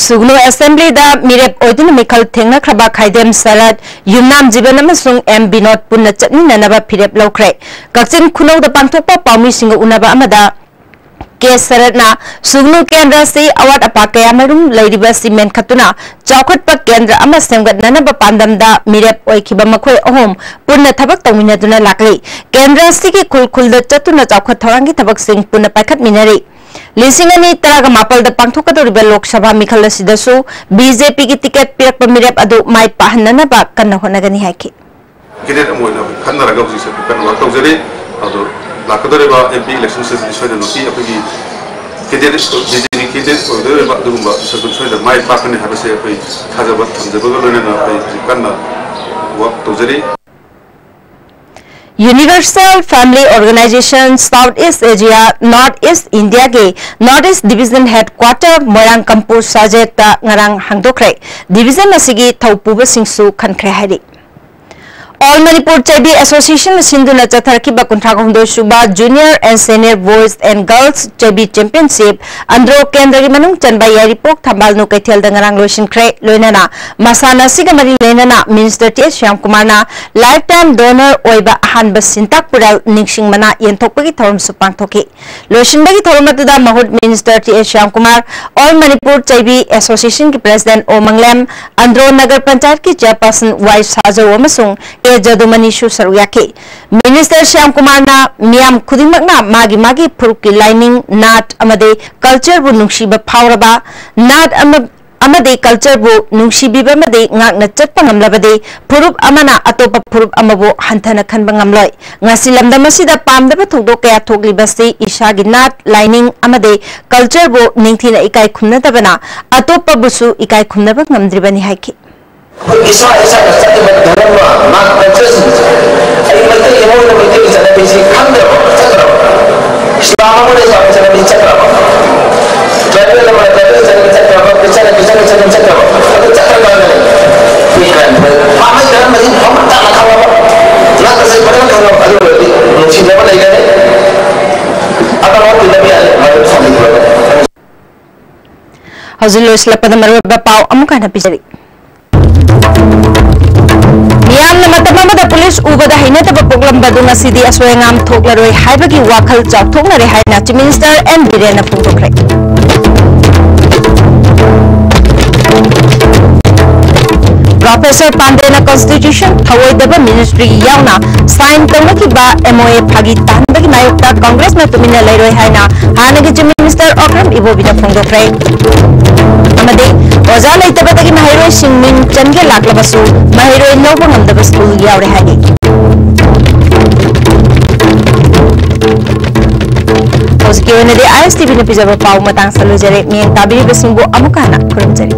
ꯁꯨꯒꯅꯨ ꯑꯦꯁꯦꯝꯕ꯭ꯂꯤꯗ ꯃꯤꯔꯦꯞ ꯑꯣꯏꯗꯨꯅ ꯃꯤꯈꯜ ꯊꯦꯡꯅꯈ꯭ꯔꯕ ꯈꯥꯏꯗꯦꯝ ꯁꯔꯠ, ꯌꯨꯝꯅꯥꯝ ꯖꯤꯕꯟ ꯑꯃꯁꯨꯡ ꯑꯦꯝ ꯕꯤꯅꯣꯗ ꯄꯨꯟꯅ ꯆꯠꯃꯤꯟꯅꯅꯕ ꯐꯤꯔꯦꯞ ꯂꯧꯈ꯭ꯔꯦ꯫ ꯀꯛꯆꯤꯡ ꯈꯨꯅꯧꯗ ꯄꯥꯡꯊꯣꯛꯄ ꯄꯥꯎꯃꯤꯁꯤꯡꯒ ꯎꯅꯕ ꯑꯃꯗ ꯀꯦ ꯁꯔꯠꯅ ꯁꯨꯒꯅꯨ ꯀꯦꯟꯗ꯭ꯔ ꯑꯁꯤ ꯑꯋꯥꯠ ꯑꯄꯥ ꯀꯌꯥꯃꯔꯨꯝ ꯂꯩꯔꯤꯕ ꯑꯁꯤ ꯃꯦꯟꯈꯠꯇꯨꯅ ꯆꯥꯎꯈꯠꯄ ꯀꯦꯟꯗ꯭ꯔ ꯑꯃ ꯁꯦꯝꯒꯠꯅꯅꯕ ꯄꯥꯟꯗꯝꯗ ꯃꯤꯔꯦꯞ ꯑꯣꯏꯈꯤꯕ ꯃꯈꯣꯏ ꯑꯍꯨꯝ ꯄꯨꯟꯅ ꯊꯕꯛ ꯇꯧꯃꯤꯟꯅꯗꯨꯅ ꯂꯥꯛꯂꯤ꯫ ꯀꯦꯟꯗ꯭ꯔ ꯑꯁꯤꯒꯤ ꯈꯨꯜ ꯈꯨꯜꯗ ꯆꯠꯇꯨꯅ ꯆꯥꯎꯈꯠ ꯊꯧꯔꯥꯡꯒꯤ ꯊꯕꯛꯁꯤꯡ ꯄꯨꯟꯅ ꯄꯥꯏꯈꯠꯃꯤꯟꯅꯔꯤ꯫ ꯂꯤꯁꯤꯡ ꯑꯅꯤ ꯇꯔꯥꯒ ꯃꯥꯄꯜꯗ ꯄꯥꯡꯊꯣꯛꯀꯗꯧꯔꯤꯕ ꯂꯣꯛ ꯁꯚꯥ ꯃꯤꯈꯜ ꯑꯁꯤꯗꯁꯨ ꯕꯤ ꯖꯦ ꯄꯤꯒꯤ ꯇꯤꯀꯦꯠ ꯄꯤꯔꯛꯄ ꯃꯤꯔꯦꯞ ꯑꯗꯨ ꯃꯥꯏ ꯄꯥꯛꯍꯟꯅꯅꯕ ꯀꯟꯅ ꯍꯣꯠꯅꯒꯅꯤ ꯍꯥꯏꯈꯤ꯫ ꯀꯦꯟꯗꯤꯗꯦꯠ ꯑꯃ ꯑꯣꯏꯅ ꯑꯩꯈꯣꯏ ꯈꯟꯅꯔꯒ ꯍꯧꯖꯤꯛꯁꯦ ꯑꯩꯈꯣꯏ ꯀꯟꯅ ꯋꯥꯔꯛ ꯇꯧꯖꯔꯤ꯫ ꯑꯗꯣ ꯂꯥꯛꯀꯗꯧꯔꯤꯕ ꯑꯦꯝ ꯄꯤ ꯏꯂꯦꯛꯁꯟꯁꯤꯗꯗꯤ ꯁꯣꯏꯗꯅꯃꯛꯀꯤ ꯑꯩꯈꯣꯏꯒꯤ ꯀꯦꯟꯗꯤꯗꯦꯠ, ꯕꯤ ꯖꯦ ꯄꯤꯒꯤ ꯀꯦꯟꯗꯤꯗꯦꯠ ꯑꯣꯏꯒꯗꯧꯔꯤꯕ ꯑꯗꯨꯒꯨꯝꯕ ꯃꯤꯁꯛꯇꯨ ꯁꯣꯏꯗꯅ ꯃꯥꯏ ꯄꯥꯛꯀꯅꯤ ꯍꯥꯏꯕꯁꯦ ꯑꯩꯈꯣꯏ ꯊꯥꯖꯕ ꯊꯝꯖꯕꯒ ꯂꯣꯏꯅꯅ ꯑꯩꯈꯣꯏ ꯍꯧꯖꯤꯛ ꯀꯟꯅ ꯋꯥꯔꯛ ꯇꯧꯖꯔꯤ꯫ Universal Family Organization South East Asia, North East India ꯒꯤ North East Division Headquarter ꯃꯣꯏꯔꯥꯡ ꯀꯝꯄꯨ ꯁꯥꯖꯦꯠꯇ ꯉꯔꯥꯡ ꯍꯥꯡꯗꯣꯛꯈ꯭ꯔꯦ꯫ Division ꯑꯁꯤꯒꯤ ꯊꯧꯄꯨꯕꯁꯤꯡꯁꯨ ꯈꯟꯈ꯭ꯔꯦ ꯍꯥꯏꯔꯤ꯫ All Manipur ꯆꯩꯕꯤ Association ꯅ ꯁꯤꯟꯗꯨꯅ ꯆꯠꯊꯔꯛꯈꯤꯕ ꯀꯨꯟꯊ꯭ꯔꯥ ꯍꯨꯝꯗꯣꯏ ꯁꯨꯕ Junior and Senior Boys and Girls ꯆꯩꯕꯤ Championship Andro ꯀꯦꯟꯗ꯭ꯔꯒꯤ ꯃꯅꯨꯡ ꯆꯟꯕ ꯌꯥꯏꯔꯤꯄꯣꯛ ꯊꯝꯕꯥꯜꯅꯨ ꯀꯩꯊꯦꯜꯗ ꯉꯔꯥꯡ ꯂꯣꯏꯁꯤꯟꯈ꯭ꯔꯦ꯫ ꯂꯣꯏꯅꯅ ꯃꯁꯥꯟꯅ ꯑꯁꯤꯒ ꯃꯔꯤ ꯂꯩꯅꯅ Minister ꯇꯤ ꯑꯦꯁ ꯁ꯭ꯌꯥꯝꯀꯨꯃꯥꯔꯅ Lifetime Donor ꯑꯣꯏꯕ ꯑꯍꯥꯟꯕ ꯁꯤꯟꯇꯥꯛ ꯄꯨꯔꯦꯜ ꯅꯤꯡꯁꯤꯡ ꯃꯅꯥ ꯌꯦꯟꯊꯣꯛꯄꯒꯤ ꯊꯧꯔꯝꯁꯨ ꯄꯥꯡꯊꯣꯛꯈꯤ꯫ ꯂꯣꯏꯁꯤꯟꯕꯒꯤ ꯊꯧꯔꯝ ꯑꯗꯨꯗ ꯃꯍꯨꯠ Minister ꯇꯤ ꯑꯦꯁ ꯁ꯭ꯌꯥꯝꯀꯨꯃꯥꯔ, All Manipur ꯆꯩꯕꯤ Association ꯒꯤ President ꯑꯣ ꯃꯪꯂꯦꯝ, ꯑꯟꯗ꯭ꯔꯣ ꯅꯒꯔ ꯄꯟꯆꯥꯌꯠꯀꯤ Chairperson ꯋꯥꯏ ꯁꯥꯖꯧ ꯑꯃꯁꯨꯡ ꯀꯦ ꯖꯗꯨꯃꯅꯤꯁꯨ ꯁꯔꯨꯛ ꯌꯥꯈꯤ꯫ Minister ꯁ꯭ꯌꯥꯝꯀꯨꯃꯥꯔꯅ ꯃꯤꯌꯥꯝ ꯈꯨꯗꯤꯡꯃꯛꯅ ꯃꯥꯒꯤ ꯃꯥꯒꯤ ꯐꯨꯔꯨꯞꯀꯤ ꯂꯥꯏꯅꯤꯡ, ꯅꯥꯠ ꯑꯃꯗꯤ culture ꯕꯨ ꯅꯨꯡꯁꯤꯕ ꯐꯥꯎꯔꯕ, ꯅꯥꯠ ꯑꯃ ꯑꯃꯗꯤ culture ꯕꯨ ꯅꯨꯡꯁꯤꯕꯤꯕ ꯑꯃꯗꯤ ꯉꯥꯛꯅ ꯆꯠꯄ ꯉꯝꯂꯕꯗꯤ ꯐꯨꯔꯨꯞ ꯑꯃꯅ ꯑꯇꯣꯞꯄ ꯐꯨꯔꯨꯞ ꯑꯃꯕꯨ ꯍꯟꯊꯅ ꯈꯟꯕ ꯉꯝꯂꯣꯏ꯫ ꯉꯁꯤ ꯂꯝꯗꯝ ꯑꯁꯤꯗ ꯄꯥꯝꯗꯕ ꯊꯧꯗꯣꯛ ꯀꯌꯥ ꯊꯣꯛꯂꯤꯕꯁꯤ ꯏꯁꯥꯒꯤ ꯅꯥꯠ, ꯂꯥꯏꯅꯤꯡ ꯑꯃꯗꯤ culture ꯕꯨ ꯅꯤꯡꯊꯤꯅ ꯏꯀꯥꯏ ꯈꯨꯝꯅꯗꯕꯅ ꯑꯇꯣꯞꯄꯕꯨꯁꯨ ꯏꯀꯥꯏ ꯈꯨꯝꯅꯕ ꯉꯝꯗ꯭ꯔꯤꯕꯅꯤ ꯍꯥꯏꯈꯤ꯫ ꯑꯩꯈꯣꯏ ꯏꯁꯥ ꯏꯁꯥꯅ ꯆꯠꯂꯤꯕ ꯙꯔꯃ, ꯅꯥꯠ, culture ꯁꯤꯡꯁꯦ, ꯑꯩ ꯃꯩꯇꯩ ꯑꯃ ꯑꯣꯏꯅ ꯃꯩꯇꯩꯒꯤ ꯆꯠꯅꯕꯤꯁꯤ ꯈꯪꯗ꯭ꯔꯕ, ꯆꯠꯇ꯭ꯔꯕ? ꯏꯁꯂꯥꯝ ꯑꯃꯅ ꯏꯁꯂꯥꯝꯒꯤ ꯆꯠꯅꯕꯤ ꯆꯠꯇ꯭ꯔꯕ? ꯇ꯭ꯔꯥꯏꯕꯦꯜ ꯑꯃꯅ ꯇ꯭ꯔꯥꯏꯕꯦꯜ ꯆꯠꯅꯕꯤ ꯆꯠꯇ꯭ꯔꯕ? ꯈ꯭ꯔꯤꯁꯇꯤꯌꯥꯟꯅ ꯈ꯭ꯔꯤꯁꯇꯤꯌꯥꯟꯒꯤ ꯆꯠꯅꯕꯤ ꯆꯠꯇ꯭ꯔꯕ? ꯑꯗꯨ ꯆꯠꯇ꯭ꯔꯀꯥꯟꯗꯅꯦ ꯑꯩꯈꯣꯏ ꯀ꯭ꯔꯥꯏꯝ ꯊꯣꯛꯑꯦ꯫ ꯃꯥ ꯃꯥꯏ ꯙꯔꯃꯁꯤ ꯐꯖꯅ ꯈꯪꯉꯕ, ꯅꯥꯠ ꯑꯁꯤ ꯐꯖꯅ ꯈꯪꯉꯕ, ꯑꯗꯨ ꯑꯣꯏꯔꯗꯤ ꯅꯨꯡꯁꯤꯅꯕ ꯂꯩꯒꯅꯤ, ꯑꯃ ꯑꯃ ꯇꯤꯟꯅꯕ ꯌꯥꯅꯤ, ꯃꯔꯨꯞ ꯁꯥꯟꯅꯕ꯫ ꯍꯧꯖꯤꯛ ꯂꯣꯏꯁꯤꯜꯂꯛꯄꯗ ꯃꯔꯨꯑꯣꯏꯕ ꯄꯥꯎ ꯑꯃꯨꯛ ꯍꯟꯅ ꯄꯤꯖꯔꯤ꯫ ꯃꯤꯌꯥꯝꯅ ꯃꯇꯝ ꯑꯃꯗ ꯄꯨꯂꯤꯁ ꯎꯕꯗ ꯍꯩꯅꯗꯕ ꯄꯣꯛꯂꯝꯕꯗꯨ ꯉꯁꯤꯗꯤ ꯑꯁꯣꯏ ꯑꯉꯥꯝ ꯊꯣꯛꯂꯔꯣꯏ ꯍꯥꯏꯕꯒꯤ ꯋꯥꯈꯜ ꯆꯥꯎꯊꯣꯛꯅꯔꯦ ꯍꯥꯏꯅ Chief Minister ꯑꯦꯟ ꯕꯤꯔꯦꯟꯅ ꯐꯣꯡꯗꯣꯛꯈ꯭ꯔꯦ꯫ Professor ꯄꯥꯟꯗꯦꯅ Constitution ꯊꯧꯑꯣꯏꯗꯕ ministry ꯌꯥꯎꯅ sign ꯇꯧꯅꯈꯤꯕ M O A ꯐꯥꯒꯤ ꯇꯥꯍꯟꯕꯒꯤ ꯃꯥꯌꯣꯛꯇ Congressꯅ ꯇꯨꯃꯤꯟꯅ ꯂꯩꯔꯣꯏ ꯍꯥꯏꯅ ꯍꯥꯟꯅꯒꯤ Chief Minister ꯃꯤꯅꯤꯁꯇꯔ ꯑꯣꯀ꯭ꯔꯝ ꯏꯕꯣꯕꯤꯅ ꯐꯣꯡꯗꯣꯛꯈ꯭ꯔꯦ꯫ ꯑꯃꯗꯤ ꯑꯣꯖꯥ ꯂꯩꯇꯕꯗꯒꯤ ꯃꯍꯩꯔꯣꯏꯁꯤꯡ ꯃꯤꯡ ꯆꯟꯒꯦ ꯂꯥꯛꯂꯕꯁꯨ ꯃꯍꯩꯔꯣꯏ ꯂꯧꯕ ꯉꯝꯗꯕ ꯁ꯭ꯀꯨꯜ ꯌꯥꯎꯔꯦ ꯍꯥꯏꯔꯤ꯫ ꯍꯧꯖꯤꯛꯀꯤ ꯑꯣꯏꯅꯗꯤ ISTVꯅ ꯄꯤꯖꯕ ꯄꯥꯎ ꯃꯇꯥꯡꯁꯤꯗ ꯂꯣꯏꯖꯔꯦ꯫ ꯃꯤꯠꯌꯦꯡ ꯇꯥꯕꯤꯔꯤꯕꯁꯤꯡꯕꯨ ꯑꯃꯨꯛ ꯍꯟꯅ ꯈꯨꯔꯨꯝꯖꯔꯤ꯫